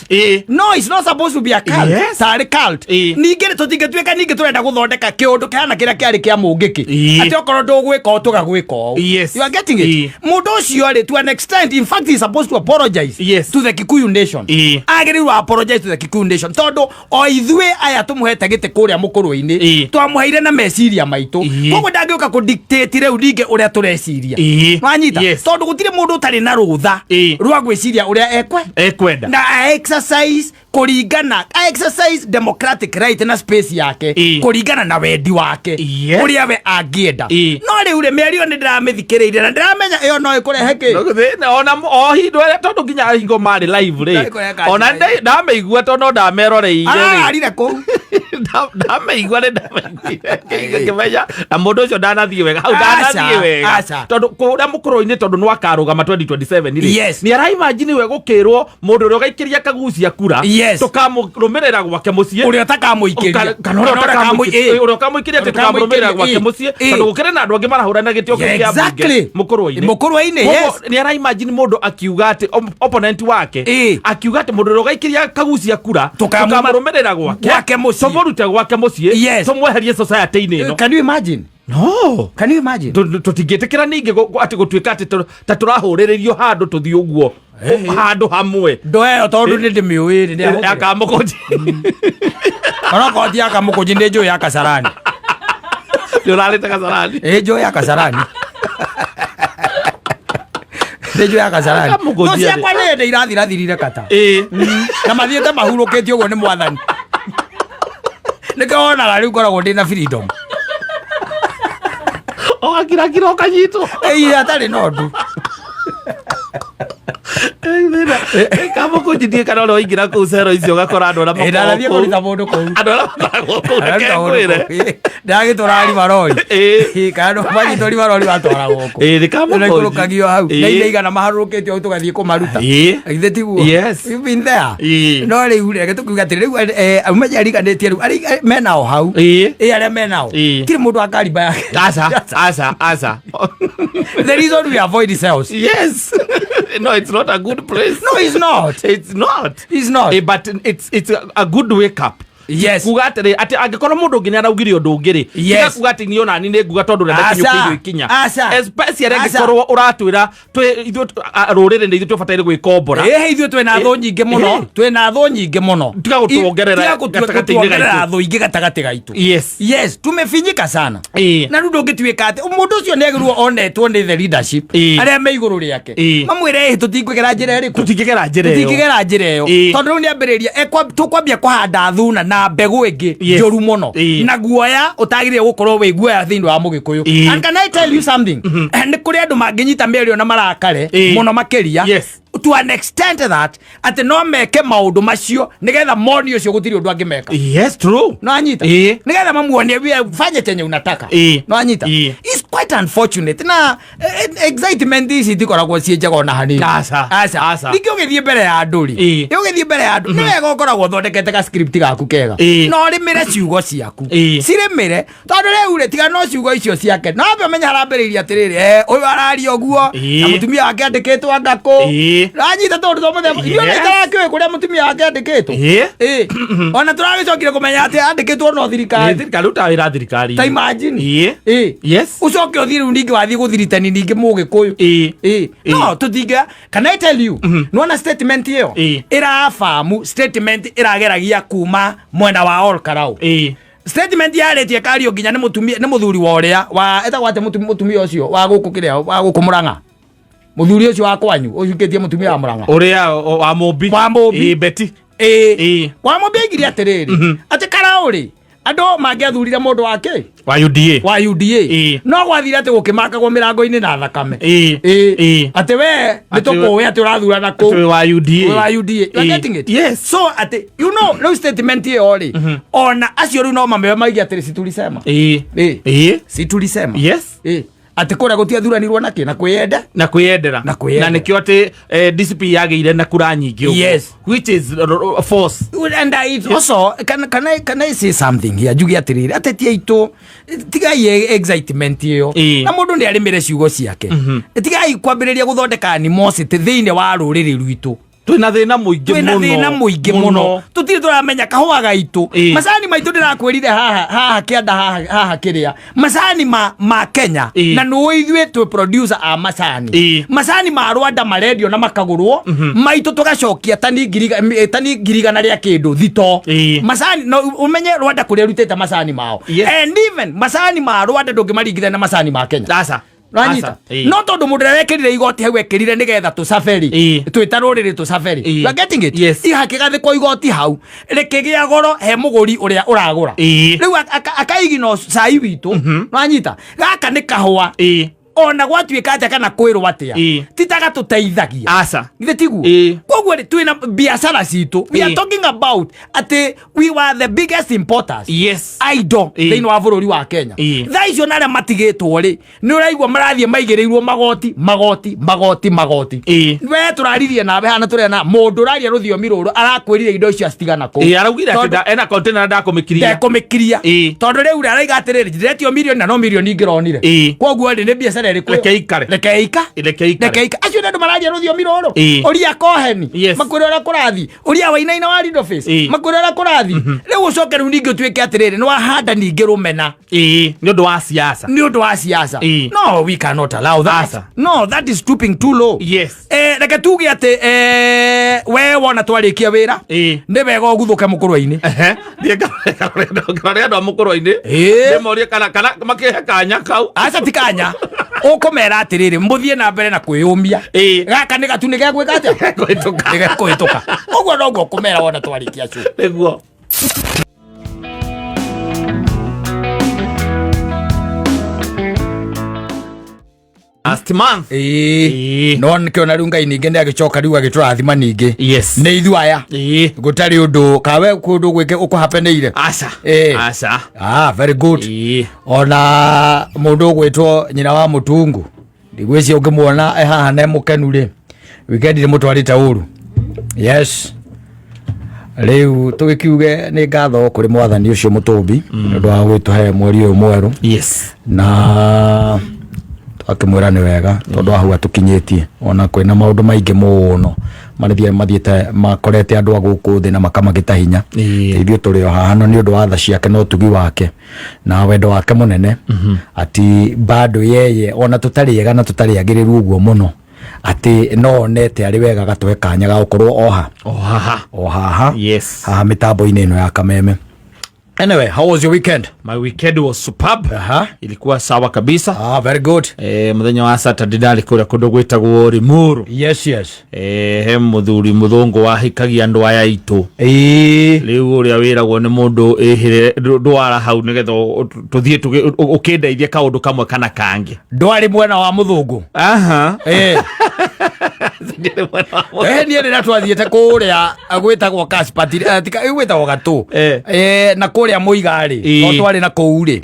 No, it's not supposed to be a cult. Tarĩ cult. Ningĩ rĩ, tũtingĩtuĩka ningĩ tũrenda gũthondeka kĩũndũ kĩhana kĩrĩa kĩarĩ kĩa Mũngĩkĩ, atĩ okorwo ndũgwĩka ũũ tũgagwĩka ũũ. You are getting it? Mũndũ ũcio rĩ, to an extent, in fact, he is supposed to apologize to the Kikuyu nation. Agĩrĩirwo apologize to the Kikuyu nation, tondũ o ithuĩ aya tũmũhete gĩtĩ kũrĩa mũkũrũ-inĩ, twamũheire na meciria maitũ. Koguo ndangĩũka kũ dictate rĩu ningĩ ũrĩa tũreciria. Wanyita? Yes. Tondũ gũtirĩ mũndũ ũtarĩ na rũtha rwa gwĩciria ũrĩa ekwe ekwenda na a exercise kũringana, a exercise democratic right na space yake kũringana na wendi wake, ũrĩa we angĩenda. No rĩu rĩ, mĩario nĩ ndĩramĩthikĩrĩirie na ndĩramenya ĩyo no ĩkũrehe kĩ. Ona o hingo ĩrĩa, tondũ nginya hingo marĩ live rĩ, Ndagĩkũreka ona njĩra. ndamĩigua tondũ no ndameroreire rĩ. Arararire kũu. Ndamĩigua nĩ ndamaiguire ngĩmenya na mũndũ ũcio ndanathiĩ wega hau, ndanathiĩ Aca, wega. aca. Tondũ kũrĩa mũkũrũ-inĩ, tondũ no akarũgama 2027 rĩ, nĩ araimagine we gũkĩrwo mũndũ ũrĩa ũgaikĩria Kagucia kura, tũkamũrũmĩrĩra gwake mũciĩ. Ũrĩa ũtakamũikĩria. Kana ũrĩa ũtakamũikĩria, ũrĩa ũkamũikĩria, atĩ tũkamũrũmĩrĩra gwake mũciĩ, tondũ gũkĩrĩ na andũ angĩ marahũrana gĩtĩ o kĩu kĩa mbunge mũkũrũ-inĩ. Mũkũrũ-inĩ, Koguo yes. nĩ araimagine mũndũ akiuga atĩ opponent wake akiuga atĩ mũndũ ũrĩa ũgaikĩria Kagucia kura tũkamũrũmĩrĩra gwake Gwake mũciĩ. Tũmũrute gwake mũciĩ, tũmweherie society-inĩ ĩno. Can you imagine? No. Can you imagine? Tũtingĩtĩkĩra ningĩ atĩ gũtuĩka atĩ ta tũrahũrĩrĩrio handũ tũthiĩ ũguo handũ hamwe. Ndoa ĩyo tondũ nĩ ndĩmĩũĩ rĩ, nĩ Akamũkũnji. Onokorwo ti ya Kamũkũnji, nĩ njũĩ ya Kasarani. Nĩ ũrarĩte Kasarani? Ĩ, njũĩ ya Kasarani, nĩ njũĩ ya Kasarani. Kamũkũnji Thũ ciakwa nĩ hĩndĩ irathirathirire kata na mathiĩte mahurũkĩtio ũguo nĩ mwathani, nĩkĩo wonaga rĩu ngoragwo ndĩ na freedom. Ũgakirakira ũkanyitwo. Ĩĩ, atarĩ na ũndũ. Kamũkũnji ndiĩ kana ũrĩa waingĩra kũu cero icio ũgakora andũ arĩa Ĩ, ndanathiĩ makoragwo kũu. kũruta mũndũ kũu. Andũ arĩa makoragwo kũu reke ngwĩre. Ndagĩtwara rimarori. Ĩ. Kana manyitwo rimarori watwaragwo kũ. Ĩ, nĩ Kamũkũnji. Nĩikũrũkagio hau. Ĩ. Na ine igana maharũrũkĩte hau tũgathiĩ kũmaruta. Ĩ. Githĩ tiguo? Yes. You've been there. Ĩ. No rĩu reke tũkiuga atĩrĩ rĩu umenye ariganĩtie rĩu arĩa menao hau. Ĩ. Ĩ arĩa menao. Ĩ. Tirĩ mũndũ wa kariba yake. Aca, aca, aca. The reason we avoid cells. Yes. No, it's not a good place. No, it's not. It's not. It's not. But it's a good wake up. Yes. Kuga atĩrĩ atĩ angĩkorwo mũndũ ũngĩ nĩaraugire ũndũ ũngĩ rĩ, Yes. tiga kuga atĩ niĩ onani nĩ nguga tondũ ũrenda Aca. kinyũkĩirio ikinya. Aca. Especially Aca. angĩkorwo ũratwĩra twĩ ithuĩ rũrĩrĩ nĩ ithuĩ twĩbataire gwĩkombora. Ĩhĩ ithuĩ twĩna thũ nyingĩ mũno. Ĩhĩ. Twĩna thũ nyingĩ mũno. Tiga gũtuongerera Tiga gatagatĩ-inĩ gũtuongerera gaitũ. thũ ingĩ gatagatĩ gaitũ. Yes. Yes, tumefinyika sana. Ĩĩ. Na rĩu ndũngĩtuĩka atĩ mũndũ ũcio nĩ agĩrĩirwo onetwo nĩ the leadership Ĩĩ. arĩa me igũrũ rĩake. Ĩĩ. Mamwĩre ĩhĩ tũtingĩgera njĩra ĩrĩkũ. Tũtingĩgera njĩra ĩyo. Tũtingĩgera njĩra ĩyo. Ĩĩ. Tondũ rĩu nĩambĩrĩria tũkwambia kũhanda thuna na mbegũ ĩngĩ Yes. njũru mũno. Ĩĩ. Na guoya ũtagĩrĩire gũkorwo wĩ guoya thĩinĩ wa mũgĩkũyũ. Ĩĩ. And can I tell you something? Nĩ kũrĩ andũ mangĩnyita mĩario na marakare Ĩĩ. mũno makĩria. Yes. To an extent that atĩ no meke maũndũ macio nĩgetha moni ũcio gũtirĩ ũndũ angĩmeka. Yes, true. No anyita. Ĩĩ. Nĩgetha mamuonie fanye chenye unataka. Ĩĩ. No anyita. Ĩĩ. It's quite unfortunate na excitement ici itikoragwo ciĩ njega ona hanini. Aca. Aca. Aca. Ningĩ ũgĩthiĩ mbere ya andũ rĩ. Ĩĩ. Ũgĩthiĩ mbere ya andũ nĩ wega ũkoragwo ũthondekete ka script gaku kega. Ĩĩ. Na ũrĩmĩre ciugo ciaku. Ĩĩ. Cirĩmĩre tondũ rĩu rĩ tiga no ciugo icio ciake. No ambe ũmenye arambĩrĩirie atĩrĩrĩ, ũyũ araria ũguo Ĩĩ. na mũtumia wake andĩkĩtwo anga kũ. Ĩĩ. Anyita tondũ to mũthemba. Ithuĩ Yes. ona itarakĩũĩ kũrĩa mũtumia wake andĩkĩtwo. Ĩĩ. Ĩĩ. Ona tũragĩcokire kũmenya atĩ andĩkĩtwo no Ĩĩ, thirikari. thirikari rutaga wĩra thirikari. Ta imagine. Ĩĩ. Ĩĩ. Yes. Ũcoke ũthiĩ rĩu ningĩ wathiĩ gũthiritani ningĩ mũgĩkũyũ. Ĩĩ. Ĩĩ. No tũtinge. Can I tell you? Nĩwona statement ĩyo? Ĩĩ. Ĩrabamu statement ĩrageragia kuma mwena wa Ol Kalou. Ĩĩ. Statement yarĩtie kario nginya nĩ mũtumia nĩ mũthuri wa ũrĩa wa etagwo atĩa mũtumia ũcio wa gũkũ kĩrĩa wa gũkũ Mũrang'a. Mũthuri ũcio wa kwanyu ũhikĩtie mũtumia wa Mũrang'a. Ũrĩa wa Mũmbi. Wa Mũmbi. Ĩĩ, Betty. Ĩĩ. Ĩĩ. Wa Mũmbi aigire atĩrĩrĩ atĩ Karau rĩ andũ mangĩathurire mũndũ wa kĩ? Wa UDA. Wa UDA. Ĩĩ. No gwathire atĩ gũkĩmakagwo mĩrango-inĩ na thakame. Ĩĩ. Ĩĩ. Ĩĩ. Atĩ we nĩ Atĩ we- tũkũĩ atĩ ũrathurana kũu. Atĩ wĩ wa UDA. Wĩ wa UDA. You are Ĩĩ. getting it? Yes. So atĩ you know rĩu statement ĩyo rĩ ona acio rĩu no mameo maige atĩrĩ si tulisema. Ĩĩ. Ĩĩ. Ĩĩ. Si tulisema. Yes. Ĩĩ. Atĩ kũrĩa gũtiathuranirwo na kĩ na kwĩyenda na kwĩyendera Na kwĩyendera. na nĩkĩo atĩ DCP yagĩire na kura nyingĩ ũguo. Yes. Which is force. And I also can I say something here njuge atĩrĩrĩ ateti aitũ tigai excitement ĩyo Ĩĩ. na mũndũ nĩ arĩmĩre ciugo ciake tigai kwambĩrĩria gũthondeka animosity thĩinĩ wa rũrĩrĩ rwitũ Twĩna thĩna mũingĩ twĩna mũno. thĩna mũingĩ mũno tũtirĩ tũramenya kahũa gaitũ Ĩĩ. macani maitũ ndĩrakwĩrire haha haha kĩanda haha haha kĩrĩa macani ma Kenya Ĩĩ. na nũĩ ithuĩ twĩ producer a macani Ĩĩ. macani ma Rwanda marendio na makagũrwo maitũ tũgacokia tani ngiri igana rĩa kĩndũ thito Ĩĩ. macani no ũmenye Rwanda kũrĩa rutĩte macani mao Yes. and even macani ma Rwanda ndũngĩmaringithania na macani ma Kenya Aca. Wanyita Aca. Ĩĩ. no tondũ mũndũ ũrĩa wekĩrire igoti hau ekĩrire nĩgetha tũcaberi Ĩĩ. twĩta rũrĩrĩ tũcaberi Ĩĩ. You are getting it? Yes. Ihakĩgathĩkwo igoti hau rĩkĩgĩa goro he mũgũri ũrĩa ũragũra Ĩĩ. rĩu akaigino cai witũ nwanyita gaka nĩ kahũa Ĩĩ. ona gwatuĩka atĩa kana kwĩrwo atĩa Ĩĩ. ti ta gatũteithagia Aca. githĩ tiguo Ĩĩ. koguo rĩ twĩna biacara citũ we are Ĩĩ. talking about atĩ we were the biggest importers Yes. aindo Ĩĩ. thĩinĩ wa bũrũri wa Kenya Ĩĩ. thaa icio na arĩa matigĩtwo rĩ nĩ ũraigua marathiĩ maigĩrĩirwo magoti magoti magoti magoti Ĩĩ. we tũraririe nawe hana tũrĩa na mũndũ ũraria rũthiomi rũrũ arakwĩrire indo icio acitigana kũu Ĩĩ, araugire atĩ Tondũ- ena container ndakũmĩkiria. ndekũmĩkiria Ĩĩ. tondũ rĩu rĩ araiga atĩrĩrĩ ndĩretio mirioni na no mirioni ingĩronire Ĩĩ. koguo rĩ nĩ biacara ĩrĩkũ Reke ĩikare. reke ĩika Reke ĩikare. reke ĩika acio nĩ andũ mararia rũthiomi rũrũ Ĩĩ. ũria koheni Yes. makwĩre ũrĩa kũrathiĩ ũria wainaina wa Rido Face Ĩĩ. makwĩre ũrĩa kũrathiĩ rĩu ũcoke rĩu ningĩ ũtuĩke atĩrĩrĩ nĩ wahanda ningĩ rũmena Ĩĩ. Nĩ ũndũ wa siasa. nĩ ũndũ wa siasa Ĩĩ. no we cannot allow that Aca. no that is stooping too low Yes. Reke tuge atĩ we wona twarĩkia wĩra Ĩĩ. nĩ wega ũguthũke mũkũrwe-inĩ Ehe. Thiĩ ngarore andũ a mũkũrwe-inĩ. Ĩĩ. Ndĩmorie kana makĩhe kanya kau. aca ti kanya ũkũmera atĩrĩrĩ mũthiĩ na mbere na kwĩyũmia Ĩĩ. gaka nĩ gatu nĩ gegwĩka atĩa Kũhĩtũka. nĩ gekũhĩtũka ũguo noguo ũkũmera wona twarĩkia show Nĩguo. Last month. Ĩĩ. Ĩĩ. No nĩkĩona rĩu Ngai ningĩ nĩ agĩcoka rĩu agĩtũrathima ningĩ. Yes. Nĩ ithuĩ aya. Ĩĩ. Gũtarĩ ũndũ kawe kũndũ gwĩke ũkũhapenĩire. Aca. Ĩĩ. Aca. Ah, very good. Ĩĩ. Ona mũndũ ũgwĩtwo nyina wa mũtungu ndigwĩcia ũngĩmuona e haha na e mũkenu rĩ, wikendi nĩ mũtwarĩte ũru. Yes, rĩu tũgĩkiuge nĩ ngatho kũrĩ mwathani ũcio mũtũmbi nĩ ũndũ wa gwĩtũhe mweri ũyũ mwerũ. Yes. Na twakĩmwĩra nĩ wega tondũ hau atũkinyĩtie ona kwĩna maũndũ maingĩ mũno marĩa mathiĩte makorete andũ a gũkũ thĩ na makamagĩta hinya. Ithuĩ tũrĩ o haha no nĩ ũndũ wa tha ciake na ũtugi wake na wendo wake mũnene, ati bado yeye ona tũtarĩ ega na tũtarĩ agĩrĩru ũguo mũno, atĩ no onete arĩ wega gatũhe kanya ga gũkorwo oha O haha. O haha. Yes. Haha mĩtambo-inĩ ĩno ya Kameme. Anyway, how was your weekend? My weekend was superb. Ilikuwa sawa kabisa. Ah, very good. Muthenya wa Saturday ndarĩ kũrĩa kũndũ gwĩtagwo Limuru. Yes. He mũthuri mũthũngũ wahikagia andũ aya aitũ. Rĩu ũrĩa wĩragwo nĩ mũndũ ĩhĩre ndwara hau nĩgetha tũthiĩ ũkĩndeithie kaũndũ kamwe kana kangĩ. Ndwarĩ mwena wa mũthũngũ? Aha. Niĩ rĩrĩa twathiĩte kũrĩa gwĩtagwo gwĩtagwo gatũ. Na kũrĩa mũiga rĩ, to twarĩ na kũu rĩ.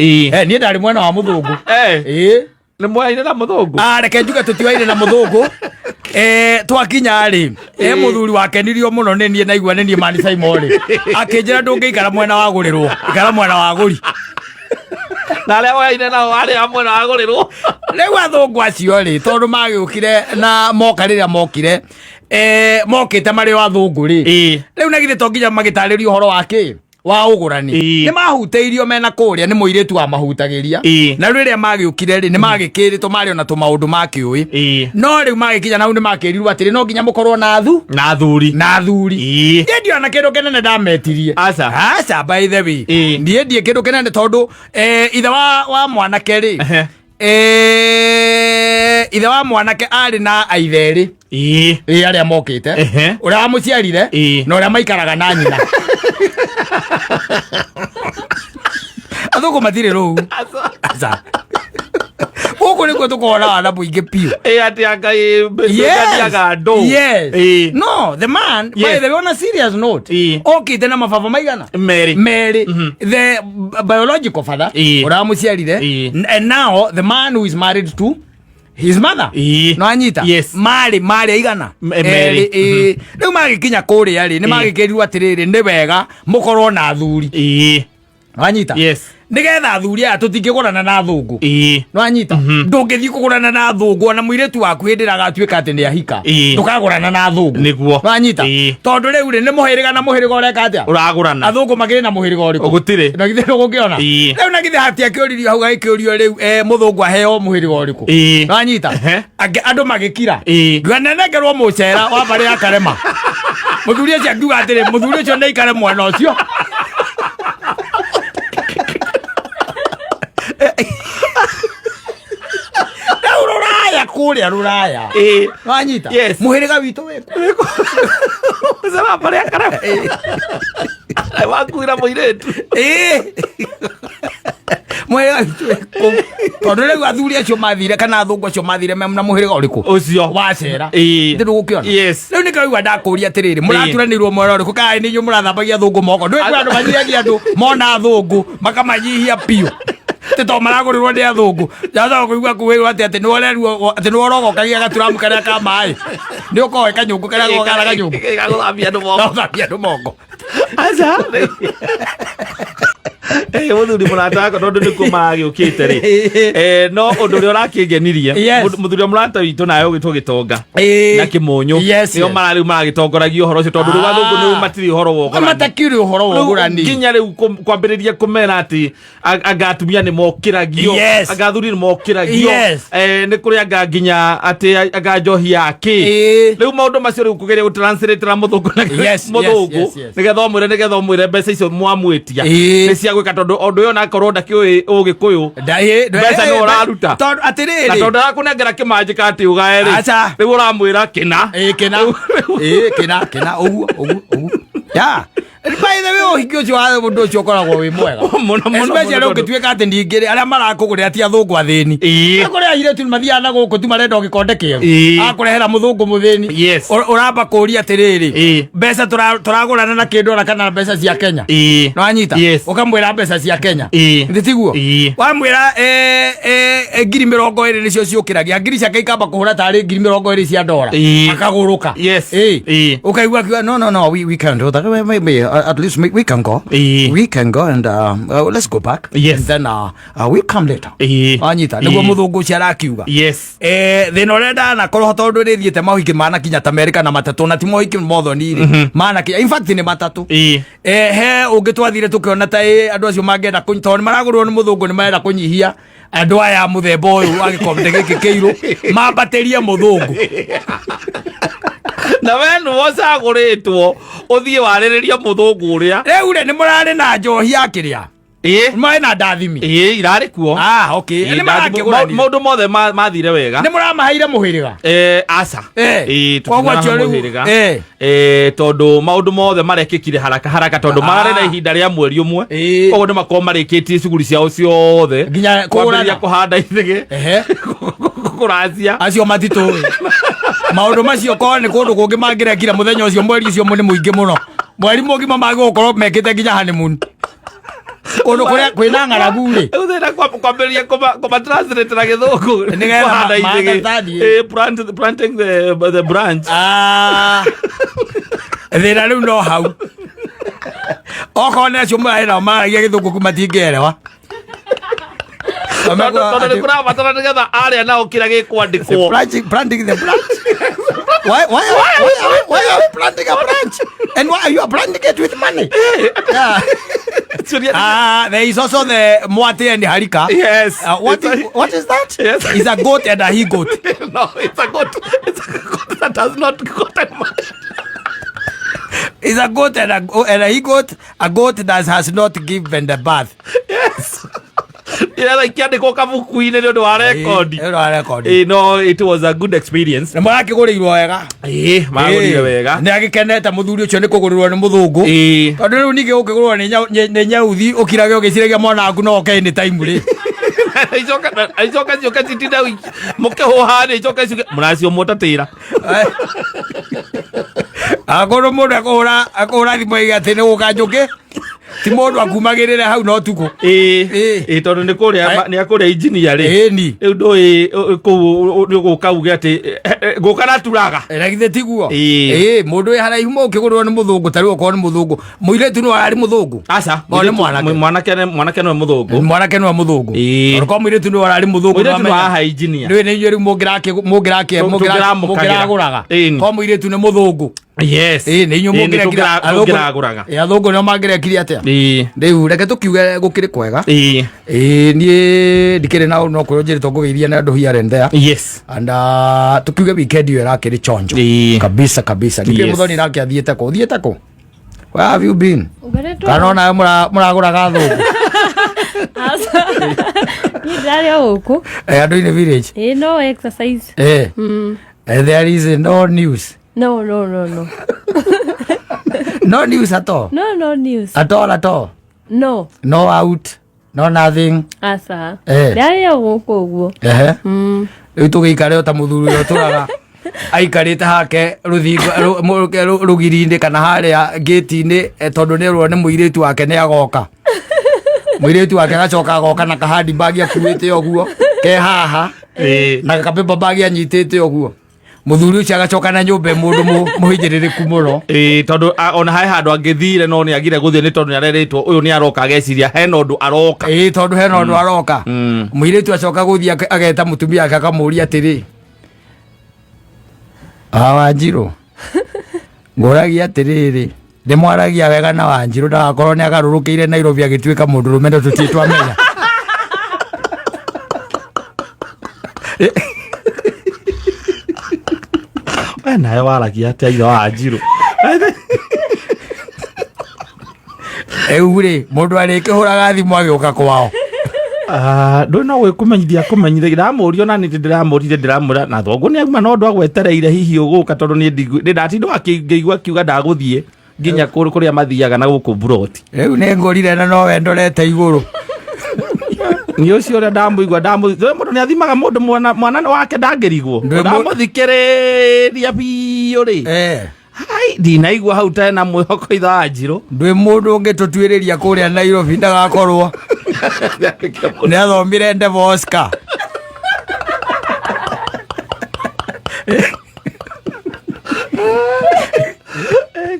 Niĩ ndarĩ mwena wa mũthũngũ. Nĩ mwaine na mũthũngũ? Ah, reke njuge tũtiwaine na mũthũngũ. Twakinya rĩ, mũthuri wakenirio mũno nĩ niĩ naigua nĩ niĩ Mani Simon rĩ, akĩnjĩra ndũngĩikara mwena wa gũrĩrwo, ikara mwena wa gũri. Na arĩa waine nao arĩa a mwena wa gũrĩrwo? Rĩu athũngũ acio rĩ, tondũ magĩũkire na moka rĩrĩa mokire, mokĩte marĩ o athũngũ rĩ, rĩu na githĩ to nginya magĩtarĩrio ũhoro wa kĩ wa ũgũrani. Nĩ mahutĩirio mena kũrĩa nĩ mũirĩtu wamahutagĩria. Na rĩu rĩrĩa magĩũkire rĩ, nĩ magĩkĩrĩtwo marĩ ona tũmaũndũ makĩũĩ. No rĩu magĩkinya nau nĩ makĩrirwo atĩrĩ, no nginya mũkorwo na athu na athuri. Na athuri. Niĩ ndiona kĩndũ kĩnene ndametirie. Aca. Aca, by the way, niĩ ndiĩ kĩndũ kĩnene tondũ ithe wa mwanake rĩ, ithe wa mwanake arĩ na aithe erĩ. Ĩĩ, arĩa mokĩte, ũrĩa wamũciarire na ũrĩa maikaraga na nyina. Athũngũ matirĩ rũu. Aca, gũkũ nĩkuo tũkoragwo na wana mũingĩ biũ. Ĩĩ, atĩ anga ĩthiaga andũ. Yes. No, the man, by the way, on a serious note, okĩte na mababa maigana? Merĩ. Merĩ. The biological father, ũrĩa wamũciarire, and now the man who is married to his mother. No anyita? Yes. Marĩ aigana? Merĩ. Erĩ, ĩĩ. Rĩu magĩkinya kũrĩa rĩ, nĩ magĩkĩrirwo atĩrĩrĩ, nĩ wega mũkorwo na athuri. Wanyita? Yes. Nĩgetha athuri aya tũtingĩgũrana na athũngũ. Nĩwanyita? Ndũngĩthiĩ kũgũrana na athũngũ ona mũirĩtu waku hĩndĩ ĩrĩa agatuĩka atĩ nĩ ahika. Ndũkagũrana na athũngũ. Nĩguo. Nĩwanyita? Tondũ rĩu rĩ, nĩ mũhĩrĩga na mũhĩrĩga ũreka atĩa? Ũragũrana. Athũngũ makĩrĩ na mũhĩrĩga ũrĩkũ? Gũtirĩ. Na githĩ ndũgũkĩona? Rĩu na githĩ hatiakĩũririo hau gagĩkĩũrio rĩu, mũthũngũ aheo mũhĩrĩga ũrĩkũ? Nĩwanyita? Angĩ andũ magĩkira. Ngiuga nenengerwo mũcera wa mbarĩ ya Karema. Mũthuri ũcio akiuga atĩrĩ, mũthuri ũcio nĩ aikare mwena ũcio. Rĩu rũraya kũrĩa rũraya. Wanyita? Yes. Mũhĩrĩga witũ wĩkũ? Mũcera wa mbarĩ ya Karema. Wakuira mũirĩtu. Mũhĩrĩga witũ wĩkũ? Tondũ rĩu athuri acio mathire kana athũngũ acio mathire me na mũhĩrĩga ũrĩkũ? Ũcio. Wa cera. Ndĩ ndũgũkĩona? Yes. Rĩu nĩkĩo igua ndakũria atĩrĩrĩ, mũraturanĩirwo mwena ũrĩkũ? Kana nĩ inyuĩ mũrathambagia athũngũ moko? Ndũĩ kwĩ andũ manyihagia andũ mona athũngũ makamanyihia biũ. Tĩ to maragũrĩrwo nĩ athũngũ. Ndacoka kũigua kwĩrwo atĩ nĩ ũrerwo atĩ nĩ ũrogokagia gaturamu karĩa ka maĩ. Nĩ ũkoe kanyũngũ karĩa gokara kanyũngũ. Gagũthambia andũ moko. Gagũthambia andũ moko. Aca. Mũthuri mũrata wakwa tondũ nĩkuo maragĩũkĩte rĩ. No ũndũ ũrĩa ũrakĩngenirie, mũthuri wa mũrata witũ nawe ũgĩtwo Gĩtonga na Kĩmũnyũ, nĩo mararĩu maragĩtongoragia ũhoro ũcio tondũ rĩu athũngũ nĩu matirĩ ũhoro wa ũgũrani. Matakĩrĩ ũhoro wa Rĩu ũgũrani. nginya rĩu kwambĩrĩria kũmera atĩ anga atumia nĩ mokĩragio, anga athuri nĩ mokĩragio, nĩ kũrĩ anga nginya atĩ anga njohi ya kĩ. Rĩu maũndũ macio rĩu kũgeria gũtranslate na mũthũngũ na mũthũngũ, nĩgetha ũmwĩre mbeca icio mwamwĩtia nĩ cia gwĩka, tondũ ũndũ ũyũ onakorwo ndakĩũĩ ũgĩkũyũ, mbeca nĩ ũraruta. Tondũ atĩrĩrĩ, na tondũ arakũnengera kĩmanjĩka atĩ ũgae rĩ, Aca. rĩu ũramwĩra kĩna. Ĩĩ, kĩna. Ĩĩ, kĩna, kĩna, ũguo, ũguo, ũguo. Ya. By the way, ũhiki ũcio wa mũndũ ũcio ũkoragwo wĩ mwega. Mũno, mũno, Especially mũno, ũngĩtuĩka atĩ ningĩ rĩ, arĩa marakũgũrĩra ti athũngũ athĩni. Ĩĩ. Kũrĩ airĩtu mathiaga na gũkũ tu marenda o gĩkonde kĩerũ. Ĩĩ. Akũrehera mũthũngũ mũthĩni. Yes. Ũramba kũũria atĩrĩrĩ, Ĩĩ. mbeca tũragũrana na kĩndũ ona kana mbeca cia Kenya. Ĩĩ. Nĩwanyita? Yes. Ũkamwĩra mbeca cia Kenya. Ĩĩ. Nĩ tiguo? Ĩĩ. Wamwĩra 20,000 nĩcio ciũkĩragia ngiri ciake ikamba kũhũra tarĩ 20,000 cia ndora. Ĩĩ. Akagũrũka. Yes. Ĩĩ. Ĩĩ. Ũkaigua akiuga no no no we can do that. We at least we can go. Ĩĩ. We can go and let's go back. Yes. And then we'll come later. Ĩĩ. Wanyita nĩguo Ĩĩ. mũthũngũ ũcio arakiuga. Yes. Thĩna ũrĩa ndanakorwo tondũ nĩ thiĩte mohiki manakinya ta merĩ kana matatũ na ti mohiki mothoni rĩ manakinya in fact nĩ matatũ. Ĩĩ. He ũngĩ twathire tũkĩona ta ĩ andũ acio mangĩenda tondũ nĩ maragũrwo nĩ mũthũngũ nĩ marenda kũnyihia andũ aya mũthemba ũyũ wa gĩkombe gĩkĩ kĩirũ mambatĩrie mũthũngũ. Na we nĩwe ũcagũrĩtwo ũthiĩ warĩrĩrie mũthũngũ ũrĩa. Rĩu rĩ nĩ mũrarĩ na njohi ya kĩrĩa? Ĩĩ. Nĩ mũrarĩ na ndathimi? Ĩĩ, irarĩ kuo. Ah, okay. Ĩĩ, Nĩ marakĩgũranire. maũndũ mothe mathire wega. Nĩ mũramaheire mũhĩrĩga? Aca. Eh. Ĩĩ, Koguo acio tũtinamahe rĩu- mũhĩrĩga. Eh. Tondũ maũndũ mothe marekĩkire haraka haraka tondũ Ah. mararĩ na ihinda rĩa mweri ũmwe. Ĩĩ. Koguo nĩ makorwo marĩkĩtie cuguri ciao ciothe. Nginya kwambĩrĩria kũgũrana. kũhanda ithĩgĩ. Ehe. Kũracia. Acio matitũĩ maũndũ macio korwo nĩ kũndũ kũngĩ mangĩrekire mũthenya ũcio mweri ũcio nĩ mũingĩ mũno mweri mũgima magĩgũkorwo mekĩte nginya honeymoon kũndũ kũrĩa kwĩna ng'aragu rĩ. Rĩu thĩna kwambĩrĩria kũma translate na gĩthũngũ. Nĩgetha Kũhanda ma ithĩgĩ. understand, ĩ. Planting the branch. Ah. Thĩna rĩu no hau okorwo nĩ acio marĩ nao maragia gĩthũngũ ku matingĩerewa. Tondũ nĩ kũrabatara nĩgetha arĩa nao kĩrĩa gĩkwandĩkwo. Planting the branch. Why are we planting a branch? And why are you planting it with money? Yeah. Ciũria- There is also the Mwate and Harika. Yes. What is that? Yes. It's a goat and a he goat. No, it's a goat. It's a goat that has not gotten money. It's a goat and a he goat. A goat that has not given the birth. Yes. Ĩretha ikĩandĩkwo kabuku-inĩ nĩ ũndũ wa rekondi. Nĩ ũndũ wa rekondi. No, it was a good experience. Nĩ mũrakĩgũrĩirwo wega. Ĩĩ, magũrire wega. Nĩ agĩkenete mũthuri ũcio nĩ kũgũrĩrwo nĩ mũthũngũ. Ĩĩ. Tondũ rĩu ningĩ ũkĩgũrwo nĩ nyeuthi ũkirage ũgĩciragia mwana waku no oke any time rĩ. Icoka ciũke citinda mũkĩhũha rĩ icoke ciuge mũracio mũtatĩra. Akorwo mũndũ akũhũra thimũ aiga atĩ nĩ gũka njũkĩ ti mũndũ akumagĩrĩre hau no tukũ. Ĩĩ. Ĩĩ. Ĩĩ, tondũ nĩ kũrĩa nĩ akũrĩa engineer rĩ. Ĩni. Rĩu ndũĩ kũu nĩ ũgũka uge atĩ ngũka na turaga. Na githĩ tiguo? Ĩĩ. Ĩĩ, mũndũ wĩ haraihu mũkĩgũrĩrwo nĩ mũthũngũ ta rĩu okorwo nĩ mũthũngũ mũirĩtu no ararĩ mũthũngũ. Aca. O nĩ mwanake. Mwanake nĩwe mũthũngũ. Mwanake nĩwe mũthũngũ. Ĩĩ. Tondũ korwo mũirĩtu nĩwe ararĩ mũthũngũ Mũirĩtu nĩ nĩwamenya. haha engineer. Nĩũĩ nĩ inyuĩ rĩu Tũngĩramũkagĩra. mũngĩragũraga. Ĩni. Korwo mũirĩtu nĩ mũthũngũ. Yes. Ĩĩ, nĩ inyuĩ Ĩĩ, nĩ mũngĩrekire tũngĩragũraga. Ĩĩ, athũngũ nĩo mangĩrekire atĩa? Ĩĩ. Rĩu reke tũkiuge gũkĩrĩ kwega. Ĩĩ. Ĩĩ, niĩ ndikĩrĩ na ũru no kwĩrwo njĩrĩtwo ngũgeithia na andũ here and there. Yes. And tukiuge weekend ĩyo ĩrakĩrĩ chonjo. Ĩĩ. Kabisa kabisa. Ndikĩrĩ Yes. mũthoni nake athiĩte kũ? Ũthiĩte kũ? Where have you been? Ngoretwo- Kana onawe mũragũraga athũngũ? Aca. Niĩ ndĩrarĩ o gũkũ. Andũ-inĩ village. Ĩĩ, no exercise. There is no news. No, no, no, no. No news at all. No, no news. At all, at all. No. No out. No nothing. Aca. Eh. Ndĩrarĩ o gũkũ ũguo. Ehe. Rĩu tũgĩikare o ta mũthuri ũrĩa ũtũraga aikarĩte hake rũthingo rũgiri-inĩ kana harĩa ngĩti-inĩ tondũ nĩ erwo nĩ mũirĩtu wake nĩ agoka. Mũirĩtu wake agacoka agoka na kahandi bag akuĩte ũguo ke haha Ĩĩ. na kapepa bag anyitĩte ũguo. Mũthuri ũcio agacoka na nyũmba ĩ mũndũ mũhinyĩrĩrĩku mũno. Ĩĩ, tondũ ona he handũ angĩthire no nĩ agire gũthiĩ nĩ tondũ nĩ arerĩtwo ũyũ nĩ aroka ageciria hena ũndũ aroka. Ĩĩ, tondũ hena ũndũ aroka. Mũirĩtu acoka gũthiĩ ageta mũtumia wake akamũria atĩrĩ, Wanjirũ, ngũragia atĩrĩrĩ, ndĩmwaragia wega na Wanjirũ ndagakorwo nĩ agarũrũkĩire Nairobi agĩtuĩka mũndũrũme no tũtirĩ twamenya. We nawe waragia atĩa ithe wa Wanjirũ? Rĩu rĩ, mũndũ arĩkĩhũraga thimũ agĩũka kwao. Ndũĩ no gwĩkũmenyithia kũmenyithia ndĩramũria ona nĩ ndĩramũrire ndĩramwĩra na thoguo nĩ auma no ũndũ agwetereire hihi ũgũka tondũ niĩ nĩ ndatinda ngĩigua akiuga ndagũthiĩ. Nginya kũrĩa mathiaga na gũkũ mburoti. Rĩu nĩ ngũrire na nowe ndorete igũrũ. Nĩ ũcio ũrĩa ndamũigua mũndũ nĩ athimaga mũndũ mwana wake ndangĩrigwo. Ndamũthikĩrĩria biũ rĩ, hai, ndinaigua hau tena mwĩhoko itha wa Njirũ. Ndwĩ mũndũ ũngĩtũtuĩrĩria kũrĩa Nairobi ndagakorwo nĩ athomire Ndevo Oscar.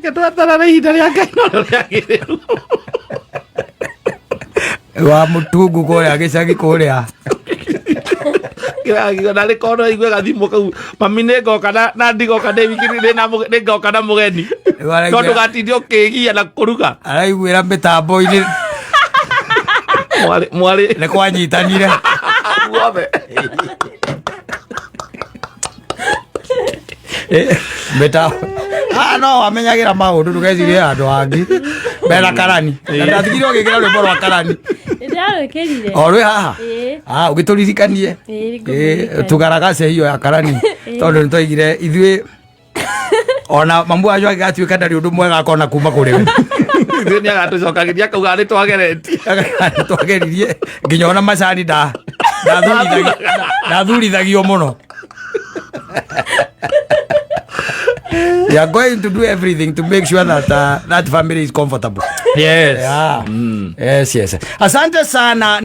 Ketweterere ihinda rĩa Ngai no rĩagĩrĩru. Wa mũtungu kũrĩa gĩcagi kũrĩa. Kĩragigo na rĩkorwo no igue gathimũ kau, mami nĩ ngoka na ndigoka ndĩ wiki, nĩ ngoka na mũgeni, tondũ gatinde ũkĩgia na kũruga. Araiguĩra mĩtambo-inĩ. Mwarĩ mwarĩ. Nĩ kwanyitanire. Guothe. Mĩtambo. Ah, no wamenyagĩra maũndũ, ndũgecirie andũ angĩ mena karani na ndatigire ũgĩkĩra rwĩmbo rwa karani. Ndarwĩkĩrire. O rwĩ haha. Ĩĩ. Ah, ũgĩtũririkanie. Ĩĩ, ngũmũririkania. Tũgaragace hiyo ya karani, tondũ nĩ twaigire ithuĩ ona mamu wanyu angĩgatuĩka ndarĩ ũndũ mwega akona kuma kũrĩ we. Ithuĩ nĩ agatũcokagĩria akauga nĩ twageretie. Twageririe nginya ona macani ndathurithagio mũno. We are going to do everything to make sure that that family is comfortable. Yes. Yeah. Yes. Asante sana.